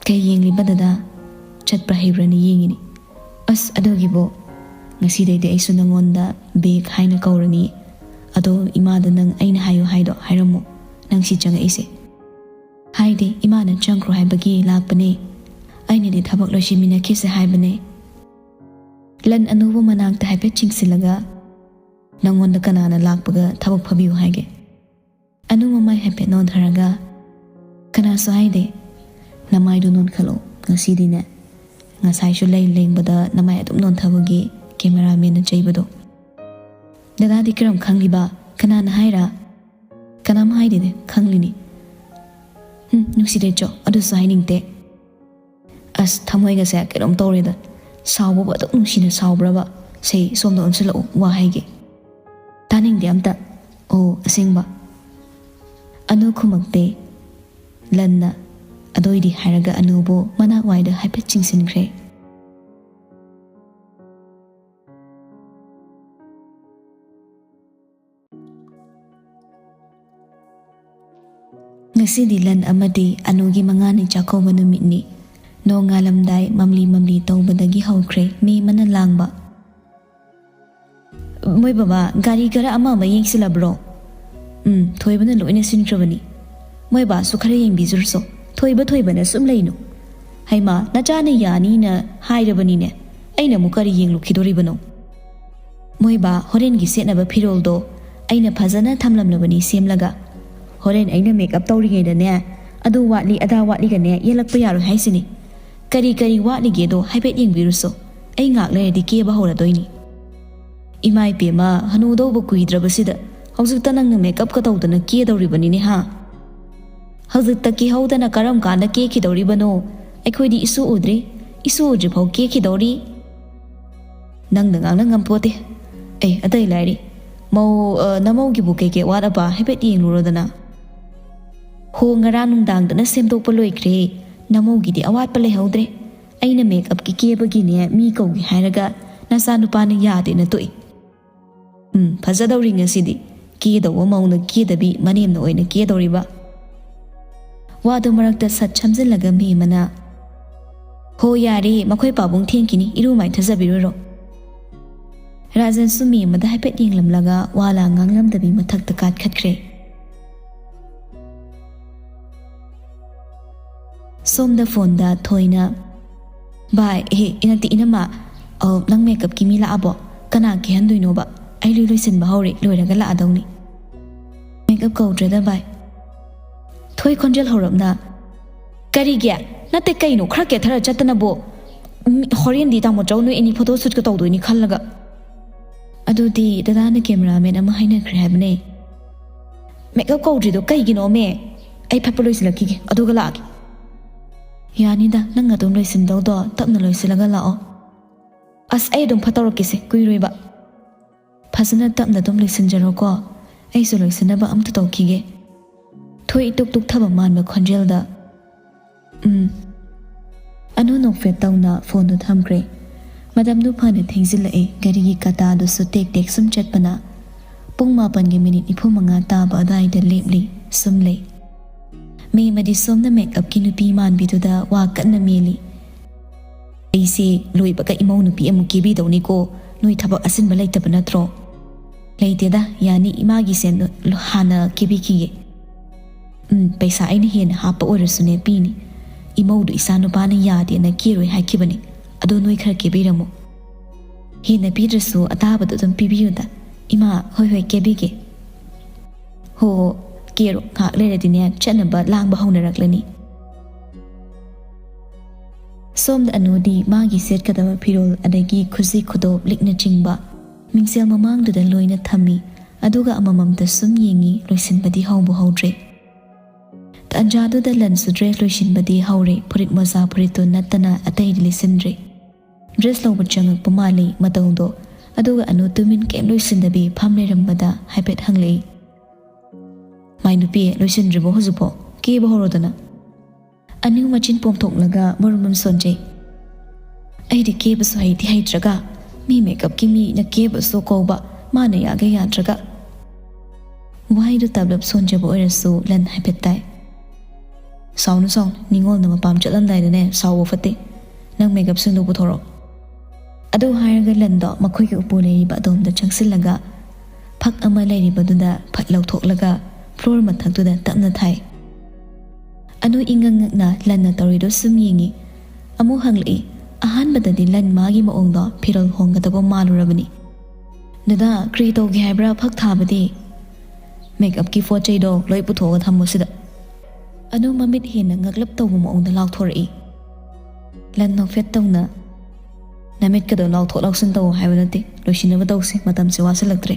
ꯀꯩ ꯌꯦꯡꯂꯤꯕ ꯗꯗꯥ? ꯆꯠꯄ ꯍꯩꯕ꯭ꯔꯅ ꯌꯦꯡꯉꯤꯅꯤ꯫" "ꯑꯁ, ꯑꯗꯨꯒꯤꯕꯨ, ꯉꯁꯤꯗꯩꯗꯤ ꯑꯩꯁꯨ ꯅꯪꯉꯣꯟꯗ ꯕꯦꯛ ꯍꯥꯏꯅ ꯀꯧꯔꯅꯤ꯫ ꯑꯗꯣ ꯏꯃꯥꯗ ꯅꯪ ꯑꯩꯅ ꯍꯥꯏꯌꯨ ꯍꯥꯏꯗꯣ ꯍꯥꯏꯔꯝꯃꯣ, ꯅꯪ ꯁꯤ ꯆꯪꯉꯛꯏꯁꯦ꯫" "ꯍꯥꯏꯗꯦ, ꯏꯃꯥꯅ ꯆꯪꯈ꯭ꯔꯣ ꯍꯥꯏꯕꯒꯤ ꯂꯥꯛꯄꯅꯦ꯫ ꯑꯩꯅꯗꯤ ꯊꯕꯛ ꯂꯣꯏꯁꯤꯟꯃꯤꯟꯅꯈꯤꯁꯦ ꯍꯥꯏꯕꯅꯦ꯫" ꯂꯟ ꯑꯅꯨꯕꯨ ꯃꯅꯥꯛꯇ ꯍꯥꯏꯐꯦꯠ ꯆꯤꯡꯁꯤꯜꯂꯒ, "ꯅꯪꯉꯣꯟꯗ ꯀꯅꯥꯅ ꯂꯥꯛꯄꯒ ꯊꯕꯛ ꯐꯕꯤꯌꯨ ꯍꯥꯏꯒꯦ?" ꯑꯅꯨ ꯃꯃꯥꯏ ꯍꯥꯏꯐꯦꯠ ꯅꯣꯟꯊꯔꯒ, "ꯀꯅꯥꯁꯨ ꯍꯥꯏꯗꯦ꯫ ꯅꯃꯥꯏꯗꯣ ꯅꯣꯟꯈꯠꯂꯣ ꯉꯁꯤꯗꯤꯅꯦ꯫ ꯉꯁꯥꯏꯁꯨ ꯂꯩ ꯂꯦꯡꯕꯗ ꯅꯃꯥꯏ ꯑꯗꯨꯝ ꯅꯣꯟꯊꯕꯒꯤ ꯀꯦꯃꯦꯔꯥꯃꯦꯟꯅ ꯆꯩꯕꯗꯣ꯫" "ꯗꯗꯥꯗꯤ ꯀꯔꯝ ꯈꯪꯂꯤꯕ? ꯀꯅꯥꯅ ꯍꯥꯏꯔ?" "ꯀꯅꯥꯝ ꯍꯥꯏꯗꯦꯅꯦ, ꯈꯪꯂꯤꯅꯤ꯫" "ꯎꯝ, ꯅꯨꯡꯁꯤꯗꯦ ꯆꯣ, ꯑꯗꯨꯁꯨ ꯍꯥꯏꯅꯤꯡꯗꯦ꯫" ꯑꯁ, ꯊꯃꯣꯏꯒꯁꯦ ꯀꯩꯅꯣꯝ ꯇꯧꯔꯦꯗ꯫ ꯁꯥꯎꯕꯕꯨ ꯑꯗꯨꯛ ꯅꯨꯡꯁꯤꯅ ꯁꯥꯎꯕ꯭ꯔꯕ? "ꯁꯦ, ꯁꯣꯝꯗ ꯑꯣꯟꯁꯤꯜꯂꯛꯎ, ꯋꯥ ꯍꯥꯏꯒꯦ꯫" "ꯇꯥꯅꯤꯡꯗꯦ ꯑꯝꯇ꯫" "ꯑꯣ, ꯑꯁꯦꯡꯕ?" ꯑꯅꯨ ꯈꯨꯝꯃꯛꯇꯦ꯫ ꯂꯟꯅ "ꯑꯗꯣꯏꯗꯤ" ꯍꯥꯏꯔꯒ ꯑꯅꯨꯕꯨ ꯃꯅꯥꯛ ꯋꯥꯏꯗ ꯍꯥꯏꯐꯦꯠ ꯆꯤꯡꯁꯤꯟꯈ꯭ꯔꯦ꯫ ꯉꯁꯤꯗꯤ ꯂꯟ ꯑꯃꯗꯤ ꯑꯅꯨꯒꯤ ꯃꯉꯥꯅꯤ ꯆꯥꯛꯀꯧꯕ ꯅꯨꯃꯤꯠꯅꯤ꯫ ꯅꯣꯡꯉꯥꯜꯂꯝꯗꯥꯏ ꯃꯝꯂꯤ ꯃꯝꯂꯤ ꯇꯧꯕꯗꯒꯤ ꯍꯧꯈ꯭ꯔꯦ ꯃꯦꯃꯅ ꯂꯥꯡꯕ꯫ ꯃꯣꯏ ꯕꯕꯥ, ꯒꯥꯔꯤ ꯈꯔ ꯑꯃ ꯑꯃ ꯌꯦꯡꯁꯤꯜꯂꯕ꯭ꯔꯣ? ꯎꯝ, ꯊꯣꯏꯕꯅ ꯂꯣꯏꯅ ꯁꯤꯟꯈ꯭ꯔꯕꯅꯤ꯫ ꯃꯣꯏ ꯕꯥꯁꯨ ꯈꯔ ꯌꯦꯡꯕꯤꯖꯔꯨꯁꯣ꯫ ꯊꯣꯏꯕ ꯊꯣꯏꯕꯅ ꯁꯨꯝ ꯂꯩꯅꯨ꯫ ꯍꯩꯃꯥ, ꯅꯆꯥꯅ ꯌꯥꯅꯤꯅ ꯍꯥꯏꯔꯕꯅꯤꯅꯦ꯫ ꯑꯩꯅ ꯑꯃꯨꯛ ꯀꯔꯤ ꯌꯦꯡꯂꯨꯈꯤꯗꯣꯔꯤꯕꯅꯣ? ꯃꯣꯏ ꯕꯥ, ꯍꯣꯔꯦꯟꯒꯤ ꯁꯦꯠꯅꯕ ꯐꯤꯔꯣꯜꯗꯣ ꯑꯩꯅ ꯐꯖꯅ ꯊꯝꯂꯝꯂꯕꯅꯤ ꯁꯦꯝꯂꯒ꯫ ꯍꯣꯔꯦꯟ ꯑꯩꯅ ꯃꯦꯀꯞ ꯇꯧꯔꯤꯉꯩꯗꯅꯦ, ꯑꯗꯨ ꯋꯥꯠꯂꯤ ꯑꯗꯥ ꯋꯥꯠꯂꯤꯒꯅꯦ ꯌꯦꯜꯂꯛꯄ ꯌꯥꯔꯣꯏ ꯍꯥꯏꯁꯤꯅꯤ꯫ ꯀꯔꯤ ꯀꯔꯤ ꯋꯥꯠꯂꯤꯒꯦꯗꯣ ꯍꯥꯏꯐꯦꯠ ꯌꯦꯡꯕꯤꯔꯨꯁꯣ꯫ ꯑꯩ ꯉꯥꯛ ꯂꯩꯔꯗꯤ ꯀꯦꯕ ꯍꯧꯔꯗꯣꯏꯅꯤ꯫ ꯏꯃꯥ ꯏꯄꯦꯝꯃ, ꯍꯅꯨꯗꯧꯕ ꯀꯨꯏꯗ꯭ꯔꯕꯁꯤꯗ ꯍꯧꯖꯤꯛꯇ ꯅꯪꯅ ꯃꯦꯀꯞꯀ ꯇꯧꯗꯅ ꯀꯦꯗꯧꯔꯤꯕꯅꯤꯅꯦ ꯍꯥ? ꯍꯧꯖꯤꯛꯇ ꯀꯦꯍꯧꯗꯅ ꯀꯔꯝ ꯀꯥꯟꯗ ꯀꯦꯈꯤꯗꯧꯔꯤꯕꯅꯣ? ꯑꯩꯈꯣꯏꯗꯤ ꯏꯁꯨ ꯎꯗ꯭ꯔꯤ, ꯏꯁꯨ ꯎꯗ꯭ꯔꯤꯐꯥꯎ ꯀꯦꯈꯤꯗꯧꯔꯤ꯫ ꯅꯪꯅ ꯉꯥꯡꯅ ꯉꯝꯄꯣꯠꯇꯦ꯫ ꯑꯦ, ꯑꯇꯩ ꯂꯥꯏꯔꯤ꯫ ꯃꯧ, ꯑ, ꯅꯃꯧꯒꯤꯕꯨ ꯀꯩꯀꯩ ꯑꯋꯥꯠ ꯑꯄꯥ ꯍꯥꯏꯐꯦꯠ ꯌꯦꯡꯂꯨꯔꯣꯗꯅ꯫ ꯍꯣ, ꯉꯔꯥꯡ ꯅꯨꯡꯗꯥꯡꯗꯅ ꯁꯦꯝꯗꯣꯛꯄ ꯂꯣꯏꯈ꯭ꯔꯦ꯫ ꯅꯃꯧꯒꯤꯗꯤ ꯑꯋꯥꯠꯄ ꯂꯩꯍꯧꯗ꯭ꯔꯦ꯫ ꯑꯩꯅ ꯃꯦꯀꯞꯀꯤ ꯀꯦꯕꯒꯤꯅꯦ ꯃꯤ ꯀꯧꯒꯦ ꯍꯥꯏꯔꯒ ꯅꯆꯥꯅꯨꯄꯥꯅ ꯌꯥꯗꯦꯅ ꯇꯣꯛꯏ꯫ ꯎꯝ, ꯐꯖꯗꯧꯔꯤ ꯉꯁꯤꯗꯤ꯫ ꯀꯦꯗꯧꯕ ꯃꯧꯅ ꯀꯦꯗꯕꯤ ꯃꯅꯦꯝꯅ ꯑꯣꯏꯅ ꯀꯦꯗꯧꯔꯤꯕ꯫ ꯋꯥꯗꯨ ꯃꯔꯛꯇ ꯁꯠ ꯁꯝꯖꯤꯜꯂꯒ ꯃꯦꯝꯃꯅ, "ꯍꯣ ꯌꯥꯔꯦ, ꯃꯈꯣꯏ ꯄꯥꯕꯨꯡ ꯊꯦꯡꯈꯤꯅꯤ, ꯏꯔꯨ ꯃꯥꯏꯊꯖꯕꯤꯔꯨꯔꯣ"꯫ ꯔꯥꯖꯟꯁꯨ ꯃꯦꯝꯃꯗ ꯍꯥꯏꯐꯦꯠ ꯌꯦꯡꯂꯝꯂꯒ ꯋꯥ ꯂꯥ ꯉꯥꯡꯂꯝꯗꯕꯤ ꯃꯊꯛꯇ ꯀꯥꯠꯈꯠꯈ꯭ꯔꯦ꯫ ꯁꯣꯝꯗ ꯐꯣꯟꯗ ꯊꯣꯏꯅ, "ꯚꯥꯏ, ꯑꯦ, ꯅꯠꯇꯦ, ꯏꯅꯝꯃ, ꯑ, ꯅꯪ ꯃꯦꯀꯞꯀꯤ ꯃꯤ ꯂꯥꯛꯑꯕꯣ? ꯀꯅꯥ ꯀꯦꯍꯟꯗꯣꯏꯅꯣꯕ? ꯑꯩ ꯂꯣꯏ ꯂꯣꯏꯁꯤꯟꯕ ꯍꯧꯔꯦ, ꯂꯣꯏꯔꯒ ꯂꯥꯛꯑꯗꯧꯅꯤ"꯫ "ꯃꯦꯀꯞ ꯀꯧꯗ꯭ꯔꯦꯗ ꯚꯥꯏ"꯫ ꯊꯣꯏ ꯈꯣꯟꯖꯦꯜ ꯍꯧꯔꯞꯅ, "ꯀꯔꯤꯒꯤ? ꯅꯠꯇꯦ, ꯀꯩꯅꯣ, ꯈꯔ ꯀꯦꯊꯔ ꯆꯠꯇꯅꯕꯨ꯫ ꯃꯤ-, ꯍꯣꯔꯦꯟꯗꯤ ꯇꯥꯃꯣ ꯆꯧ ꯅꯣꯏ ꯑꯅꯤ ꯐꯣꯇꯣ ꯁꯨꯠꯀ ꯇꯧꯗꯣꯏꯅꯤ ꯈꯜꯂꯒ"꯫ "ꯑꯗꯨꯗꯤ ꯗꯗꯥꯅ ꯀꯦꯃꯦꯔꯥꯃꯦꯟ ꯑꯃ ꯍꯥꯏꯅꯈ꯭ꯔꯦ ꯍꯥꯏꯕꯅꯦ"꯫ "ꯃꯦꯀꯞ ꯀꯧꯗ꯭ꯔꯤꯗꯣ ꯀꯩꯒꯤꯅꯣꯃꯦ? ꯑꯩ ꯐꯠꯄ ꯂꯣꯏꯁꯤꯜꯂꯛꯈꯤꯒꯦ, ꯑꯗꯨꯒ ꯂꯥꯛꯑꯒꯦ"꯫ "ꯌꯥꯅꯤꯗ, ꯅꯪ ꯑꯗꯨꯝ ꯂꯣꯏꯁꯤꯟꯗꯧꯗꯣ ꯇꯞꯅ ꯂꯣꯏꯁꯤꯜꯂꯒ ꯂꯥꯛꯑꯣ"꯫ "ꯑꯁ, ꯑꯩ ꯑꯗꯨꯝ ꯐꯠ ꯇꯧꯔꯛꯀꯦꯁꯦ, ꯀꯨꯏꯔꯣꯏꯕ"꯫ "ꯐꯖꯅ ꯇꯞꯅ ꯑꯗꯨꯝ ꯂꯣꯏꯁꯤꯟꯖꯔꯣꯀꯣ, ꯑꯩꯁꯨ ꯂꯣꯏꯁꯤꯟꯅꯕ ꯑꯝꯇ ꯇꯧꯈꯤꯒꯦ"꯫ ꯊꯣꯏ ꯏꯇꯨꯛ ꯇꯨꯛꯊꯕ ꯃꯥꯟꯕ ꯈꯣꯟꯖꯦꯜꯗ, "ꯎꯝ"꯫ ꯑꯅꯨ ꯅꯣꯛꯐꯦꯠ ꯇꯧꯅ ꯐꯣꯟꯗꯨ ꯊꯝꯈ꯭ꯔꯦ꯫ ꯃꯇꯝꯗꯨ ꯐꯅ ꯊꯦꯡꯖꯤꯜꯂꯛꯑꯦ, ꯒꯥꯔꯤꯒꯤ ꯀꯇꯥꯗꯨꯁꯨ ꯇꯦꯛ ꯇꯦꯛ ꯁꯨꯝ ꯆꯠꯄꯅ꯫ ꯄꯨꯡ ꯃꯥꯄꯟꯒꯤ ꯃꯤꯅꯤꯠ ꯅꯤꯐꯨ ꯃꯉꯥ ꯇꯥꯕ ꯑꯗꯨꯋꯥꯏꯗ ꯂꯦꯞꯂꯤ, ꯁꯨꯝ ꯂꯩ꯫ ꯃꯦꯝꯃꯗꯤ ꯁꯣꯝꯅ ꯃꯦꯀꯞꯀꯤ ꯅꯨꯄꯤ ꯃꯥꯟꯕꯤꯗꯨꯗ ꯋꯥ ꯀꯟꯅ ꯃꯦꯜꯂꯤ꯫ "ꯑꯩꯁꯦ ꯂꯣꯏꯕꯒ ꯏꯃꯧ ꯅꯨꯄꯤ ꯑꯃꯨꯛ ꯀꯦꯕꯤꯗꯧꯅꯤꯀꯣ, ꯅꯣꯏ ꯊꯕꯛ ꯑꯆꯤꯟꯕ ꯂꯩꯇꯕ ꯅꯠꯇ꯭ꯔꯣ? ꯂꯩꯇꯦꯗ, ꯌꯥꯅꯤ, ꯏꯃꯥꯒꯤ ꯁꯦꯟꯗꯣ ꯍꯥꯟꯅ ꯀꯦꯕꯤꯈꯤꯒꯦ꯫ ꯎꯝ, ꯄꯩꯁꯥ ꯑꯩꯅ ꯍꯦꯟꯅ ꯍꯥꯞꯄ ꯑꯣꯏꯔꯁꯨꯅꯦ ꯄꯤꯅꯤ꯫ ꯏꯃꯧꯗꯨ ꯏꯆꯥ ꯅꯨꯄꯥꯅ ꯌꯥꯗꯦꯅ ꯀꯦꯔꯣꯏ ꯍꯥꯏꯈꯤꯕꯅꯤ꯫ ꯑꯗꯣ ꯅꯣꯏ ꯈꯔ ꯀꯦꯕꯤꯔꯝꯃꯨ꯫ ꯍꯦꯟꯅ ꯄꯤꯗ꯭ꯔꯁꯨ ꯑꯇꯥꯕꯗꯣ ꯑꯗꯨꯝ ꯄꯤꯕꯤꯌꯨꯗ꯫ ꯏꯃꯥ, ꯍꯣꯏ ꯍꯣꯏ, ꯀꯦꯕꯤꯒꯦ꯫ ꯍꯣ ꯍꯣ, ꯀꯦꯔꯣ, ꯉꯥꯏꯍꯥꯛ ꯂꯩꯔꯗꯤꯅꯦ ꯆꯠꯅꯕ ꯂꯥꯡꯕ ꯍꯧꯅꯔꯛꯂꯅꯤ꯫ ꯁꯣꯝꯗ ꯑꯅꯨꯗꯤ ꯃꯥꯒꯤ ꯁꯦꯠꯀꯗꯕ ꯐꯤꯔꯣꯜ ꯑꯗꯒꯤ ꯈꯨꯖꯤ ꯈꯨꯗꯣꯞ ꯂꯤꯛꯅꯆꯤꯡꯕ ꯃꯤꯡꯁꯦꯜ ꯃꯃꯥꯡꯗꯨꯗ ꯂꯣꯏꯅ ꯊꯝꯃꯤ꯫ ꯑꯗꯨꯒ ꯑꯃꯃꯝꯇ ꯁꯨꯝ ꯌꯦꯡꯉꯤ, ꯂꯣꯏꯁꯤꯟꯕꯗꯤ ꯍꯧꯕ ꯍꯧꯗ꯭ꯔꯦ꯫ ꯇꯥꯟꯖꯥꯗꯨꯗ ꯂꯟꯁꯨ ꯗ꯭ꯔꯦꯁ ꯂꯣꯏꯁꯤꯟꯕꯗꯤ ꯍꯧꯔꯦ, ꯐꯨꯔꯤꯠ ꯃꯣꯖꯥ ꯐꯨꯔꯤꯠꯇꯨ ꯅꯠꯇꯅ ꯑꯇꯩꯗꯤ ꯂꯤꯠꯁꯤꯟꯗ꯭ꯔꯦ꯫ ꯗ꯭ꯔꯦꯁ ꯂꯧꯕ ꯆꯪꯉꯛꯄ ꯃꯥꯜꯂꯤ ꯃꯇꯧꯗꯣ꯫ ꯑꯗꯨꯒ ꯑꯅꯨ ꯇꯨꯃꯤꯟ ꯀꯩꯝ ꯂꯣꯏꯁꯤꯟꯗꯕꯤ ꯐꯝ ꯂꯩꯔꯝꯕꯗ ꯍꯥꯏꯐꯦꯠ ꯍꯪꯂꯛꯏ, "ꯃꯥꯏ ꯅꯨꯄꯤ, ꯂꯣꯏꯁꯤꯟꯗ꯭ꯔꯤꯕꯣ ꯍꯧꯖꯤꯛꯐꯥꯎ? ꯀꯦꯕ ꯍꯧꯔꯣꯗꯅ꯫" ꯑꯅꯨ ꯃꯆꯤꯟ ꯄꯣꯝꯊꯣꯛꯂꯒ ꯃꯔꯨꯝ ꯑꯃ ꯁꯣꯟꯖꯩ꯫ "ꯑꯩꯗꯤ ꯀꯦꯕꯁꯨ ꯍꯩꯗꯤ ꯍꯩꯇ꯭ꯔꯒ ꯃꯤ ꯃꯦꯀꯞꯀꯤ ꯃꯤꯅ ꯀꯦꯕꯁꯨ ꯀꯧꯕ, ꯃꯥꯅ ꯌꯥꯒꯦ ꯌꯥꯗ꯭ꯔꯒ꯫" ꯋꯥꯍꯩꯗꯨ ꯇꯞꯂꯞ ꯁꯣꯟꯖꯕ ꯑꯣꯏꯔꯁꯨ ꯂꯟ ꯍꯥꯏꯐꯦꯠ ꯇꯥꯏ꯫ "ꯁꯥꯎꯅꯨ ꯁꯥꯎꯅꯨ, ꯅꯤꯉꯣꯜꯅ ꯃꯄꯥꯝ ꯆꯠꯂꯝꯗꯥꯏꯗꯅꯦ ꯁꯥꯎꯕ ꯐꯠꯇꯦ꯫ ꯅꯪ ꯃꯦꯀꯞꯁꯤꯡꯗꯨ ꯄꯨꯊꯣꯔꯛꯑꯣ꯫" ꯑꯗꯨ ꯍꯥꯏꯔꯒ ꯂꯟꯗꯣ ꯃꯈꯣꯏꯒꯤ ꯎꯄꯨ ꯂꯩꯔꯤꯕ ꯑꯗꯣꯝꯗ ꯆꯪꯁꯤꯜꯂꯒ ꯐꯛ ꯑꯃ ꯂꯩꯔꯤꯕꯗꯨꯗ ꯐꯠ ꯂꯧꯊꯣꯛꯂꯒ ꯐ꯭ꯂꯣꯔ ꯃꯊꯛꯇꯨꯗ ꯇꯞꯅ ꯊꯥꯏ꯫ ꯑꯅꯨ ꯏꯉꯛ ꯉꯛꯅ ꯂꯟꯅ ꯇꯧꯔꯤꯗꯨ ꯁꯨꯝ ꯌꯦꯡꯉꯤ꯫ ꯑꯃꯨꯛ ꯍꯪꯂꯛꯏ꯫ ꯑꯍꯥꯟꯕꯗꯗꯤ ꯂꯟ ꯃꯥꯒꯤ ꯃꯑꯣꯡꯗꯣ ꯐꯤꯔꯣꯜ ꯍꯣꯡꯒꯗꯕ ꯃꯥꯜꯂꯨꯔꯕꯅꯤ꯫ "ꯗꯗꯥ, ꯀꯔꯤ ꯇꯧꯒꯦ ꯍꯥꯏꯕ꯭ꯔꯥ ꯐꯛ ꯊꯥꯕꯗꯤ?" "ꯃꯦꯀꯞꯀꯤ ꯄꯣꯠ ꯆꯩꯗꯣ ꯂꯣꯏ ꯄꯨꯊꯣꯛꯑꯒ ꯊꯝꯃꯣ ꯁꯤꯗ꯫" ꯑꯅꯨ ꯃꯃꯤꯠ ꯍꯦꯟꯅ ꯉꯛꯂꯞ ꯇꯧꯕ ꯃꯑꯣꯡꯗ ꯂꯥꯎꯊꯣꯔꯛꯏ꯫ ꯂꯟ ꯅꯣꯛꯐꯦꯠ ꯇꯧꯅ, "ꯅꯃꯤꯠꯀꯗꯣ ꯂꯥꯎꯊꯣꯛ ꯂꯥꯎꯁꯤꯟ ꯇꯧ ꯍꯥꯏꯕ ꯅꯠꯇꯦ, ꯂꯣꯏꯁꯤꯟꯅꯕ ꯇꯧꯁꯤ, ꯃꯇꯝꯁꯦ ꯋꯥꯁꯤꯜꯂꯛꯇ꯭ꯔꯦ꯫"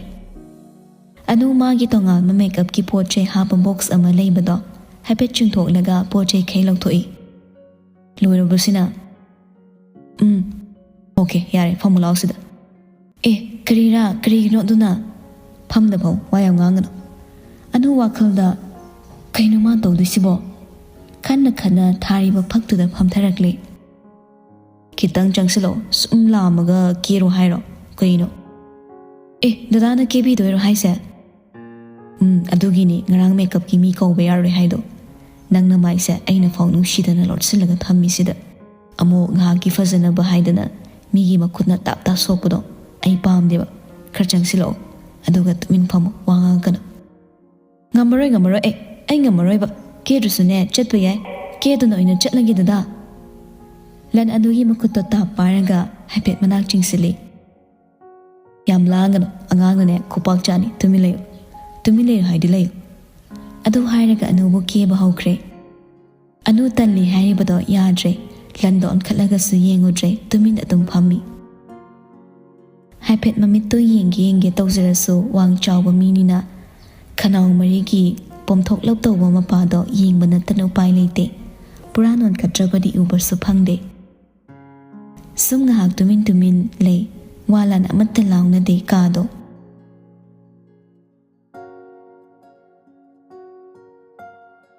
ꯑꯅꯨ ꯃꯥꯒꯤ ꯇꯣꯉꯥꯟꯕ ꯃꯦꯀꯞꯀꯤ ꯄꯣꯠ ꯆꯩ ꯍꯥꯞꯄ ꯕꯣꯛꯁ ꯑꯃ ꯂꯩꯕꯗꯣ ꯍꯥꯏꯐꯦꯠ ꯆꯤꯡꯊꯣꯛꯂꯒ ꯄꯣꯠ ꯆꯩꯈꯩ ꯂꯧꯊꯣꯛꯏ꯫ "ꯂꯣꯏꯔꯕ꯭ꯔꯣ ꯁꯤꯅ?" "ꯎꯝ꯫" "ꯑꯣꯀꯦ, ꯌꯥꯔꯦ, ꯐꯝꯃꯨ ꯂꯥꯛꯑꯣ ꯁꯤꯗ꯫" "ꯑꯦ, ꯀꯔꯤꯔꯥ, ꯀꯔꯤꯒꯤꯅꯣ ꯑꯗꯨꯅ?" "ꯐꯝꯗ ꯐꯝ, ꯋꯥ ꯌꯥꯝ ꯉꯥꯡꯒꯅꯨ꯫" ꯑꯅꯨ ꯋꯥꯈꯜꯗ, "ꯀꯩꯅꯣ ꯃꯥ ꯇꯧꯗꯣꯏꯁꯤꯕꯣ?" ꯈꯟꯅ ꯈꯟꯅ ꯊꯥꯔꯤꯕ ꯐꯛꯇꯨꯗ ꯐꯝꯊꯔꯛꯂꯦ꯫ "ꯈꯤꯇꯪ ꯆꯪꯁꯤꯜꯂꯛꯑꯣ, ꯁꯨꯝ ꯂꯥꯝꯃꯒ ꯀꯦꯔꯣ ꯍꯥꯏꯔꯣ? ꯀꯩꯅꯣ?" "ꯑꯦ, ꯗꯗꯥꯅ ꯀꯦꯕꯤꯗꯣꯏꯔꯣ ꯍꯥꯏꯁꯦ?" "ꯎꯝ, ꯑꯗꯨꯒꯤꯅꯤ ꯉꯔꯥꯡ ꯃꯦꯀꯞꯀꯤ ꯃꯤ ꯀꯧꯕ ꯌꯥꯔꯣꯏ ꯍꯥꯏꯗꯣ꯫ ꯅꯪ ꯅꯃꯥꯏꯁꯦ ꯑꯩꯅ ꯐꯥꯎ ꯅꯨꯡꯁꯤꯗꯅ ꯂꯣꯠꯁꯤꯜꯂꯒ ꯊꯝꯃꯤꯁꯤꯗ꯫ ꯑꯃꯨꯛ ꯉꯥꯏꯍꯥꯛꯀꯤ ꯐꯖꯅꯕ ꯍꯥꯏꯗꯅ ꯃꯤꯒꯤ ꯃꯈꯨꯠꯅ ꯇꯥꯞ ꯇꯥꯞ ꯁꯣꯛꯄꯗꯣ "ꯑꯩ ꯄꯥꯝꯗꯦꯕ, ꯈꯔ ꯆꯪꯁꯤꯜꯂꯛꯑꯣ, ꯑꯗꯨꯒ ꯇꯨꯃꯤꯟ ꯐꯝꯃꯣ, ꯋꯥ ꯉꯥꯡꯉꯛꯀꯅꯨ"꯫ "ꯉꯝꯃꯔꯣꯏ, ꯉꯝꯃꯔꯣꯏ, ꯑꯩ ꯑꯩ ꯉꯝꯃꯔꯣꯏꯕ꯫ ꯀꯦꯗ꯭ꯔꯁꯨꯅꯦ ꯆꯠꯄ ꯌꯥꯏ, ꯀꯦꯗꯅ ꯑꯣꯏꯅ ꯆꯠꯂꯒꯦ ꯗꯗꯥ"꯫ ꯂꯟ ꯑꯅꯨꯒꯤ ꯃꯈꯨꯠꯇꯣ ꯇꯥꯞ ꯄꯥꯏꯔꯒ ꯍꯥꯏꯐꯦꯠ ꯃꯅꯥꯛ ꯆꯤꯡꯁꯤꯜꯂꯤ꯫ "ꯌꯥꯝ ꯂꯥꯡꯒꯅꯨ, ꯑꯉꯥꯡꯅꯅꯦ ꯈꯨꯄꯥꯛ ꯆꯥꯅꯤ, ꯇꯨꯃꯤꯟ ꯂꯩꯌꯨ, ꯇꯨꯃꯤꯟ ꯂꯩꯌꯨ ꯍꯥꯏꯗꯤ ꯂꯩꯌꯨ"꯫ ꯑꯗꯨ ꯍꯥꯏꯔꯒ ꯑꯅꯨꯕꯨ ꯀꯦꯕ ꯍꯧꯈ꯭ꯔꯦ꯫ ꯑꯅꯨ ꯇꯜꯂꯤ ꯍꯥꯏꯔꯤꯕꯗꯣ ꯌꯥꯗ꯭ꯔꯦ꯫ ꯂꯟꯗꯣ ꯑꯣꯟꯈꯠꯂꯒꯁꯨ ꯌꯦꯡꯉꯨꯗ꯭ꯔꯦ, ꯇꯨꯃꯤꯟ ꯑꯗꯨꯝ ꯐꯝꯃꯤ꯫ ꯍꯥꯏꯐꯦꯠ ꯃꯃꯤꯠꯇꯣ ꯌꯦꯡꯒꯦ ꯌꯦꯡꯒꯦ ꯇꯧꯖꯔꯁꯨ, ꯋꯥꯡ ꯆꯥꯎꯕ ꯃꯤꯅꯤꯅ ꯈꯅꯥꯎ ꯃꯔꯤꯒꯤ ꯄꯣꯝꯊꯣꯛꯂꯞ ꯇꯧꯕ ꯃꯄꯥꯗꯣ ꯌꯦꯡꯕ ꯅꯠꯇꯅ ꯎꯄꯥꯏ ꯂꯩꯇꯦ꯫ ꯄꯨꯔꯥ ꯅꯣꯟꯈꯠꯇ꯭ꯔꯕꯗꯤ ꯎꯕꯁꯨ ꯐꯪꯗꯦ꯫ ꯁꯨꯝ ꯉꯥꯏꯍꯥꯛ ꯇꯨꯃꯤꯟ ꯇꯨꯃꯤꯟ ꯂꯩ꯫ ꯋꯥ ꯂꯥꯟ ꯑꯃꯠꯇ ꯂꯥꯎꯅꯗꯦ ꯀꯥꯗꯣ꯫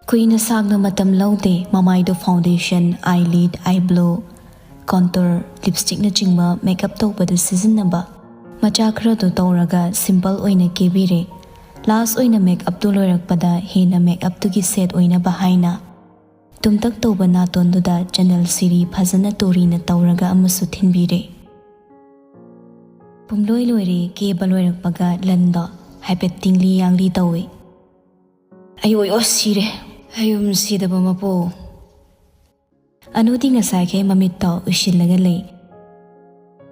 ꯀꯨꯏꯅ ꯁꯥꯡꯅ ꯃꯇꯝ ꯂꯧꯗꯦ꯫ ꯃꯃꯥꯏꯗꯣ foundation, eyelid, eyebrow, contour, lipstickꯅꯆꯤꯡꯕ makeup ꯇꯧꯕꯗ ꯁꯤꯖꯤꯟꯅꯕ ꯃꯆꯥ ꯈꯔꯗꯣ ꯇꯧꯔꯒ simple ꯑꯣꯏꯅ ꯀꯦꯕꯤꯔꯦ꯫ Last ꯑꯣꯏꯅ makeupꯇꯨ ꯂꯣꯏꯔꯛꯄꯗ ꯍꯦꯟꯅ makeupꯇꯨꯒꯤ set ꯑꯣꯏꯅꯕ ꯍꯥꯏꯅ ꯇꯨꯝꯇꯛ ꯇꯧꯕ ꯅꯥꯇꯣꯟꯗꯨꯗ ꯆꯅꯜ ꯁꯤꯔꯤ ꯐꯖꯅ ꯇꯣꯔꯤꯅ ꯇꯧꯔꯒ ꯑꯃꯁꯨ ꯊꯤꯟꯕꯤꯔꯦ꯫ ꯄꯨꯝꯂꯣꯏ ꯂꯣꯏꯔꯦ꯫ ꯀꯦꯕ ꯂꯣꯏꯔꯛꯄꯒ ꯂꯟꯗꯣ ꯍꯥꯏꯐꯦꯠ ꯇꯤꯡꯂꯤ ꯌꯥꯡꯂꯤ ꯇꯧꯏ꯫ "ꯑꯌꯣ, ꯑꯌꯣ, ꯁꯤꯔꯦ꯫ ꯑꯌꯨꯝ ꯁꯤꯗꯕ ꯃꯄꯨ"꯫ ꯑꯅꯨꯗꯤ ꯉꯁꯥꯏꯈꯩ ꯃꯃꯤꯠꯇꯣ ꯎꯏꯁꯤꯜꯂꯒ ꯂꯩ꯫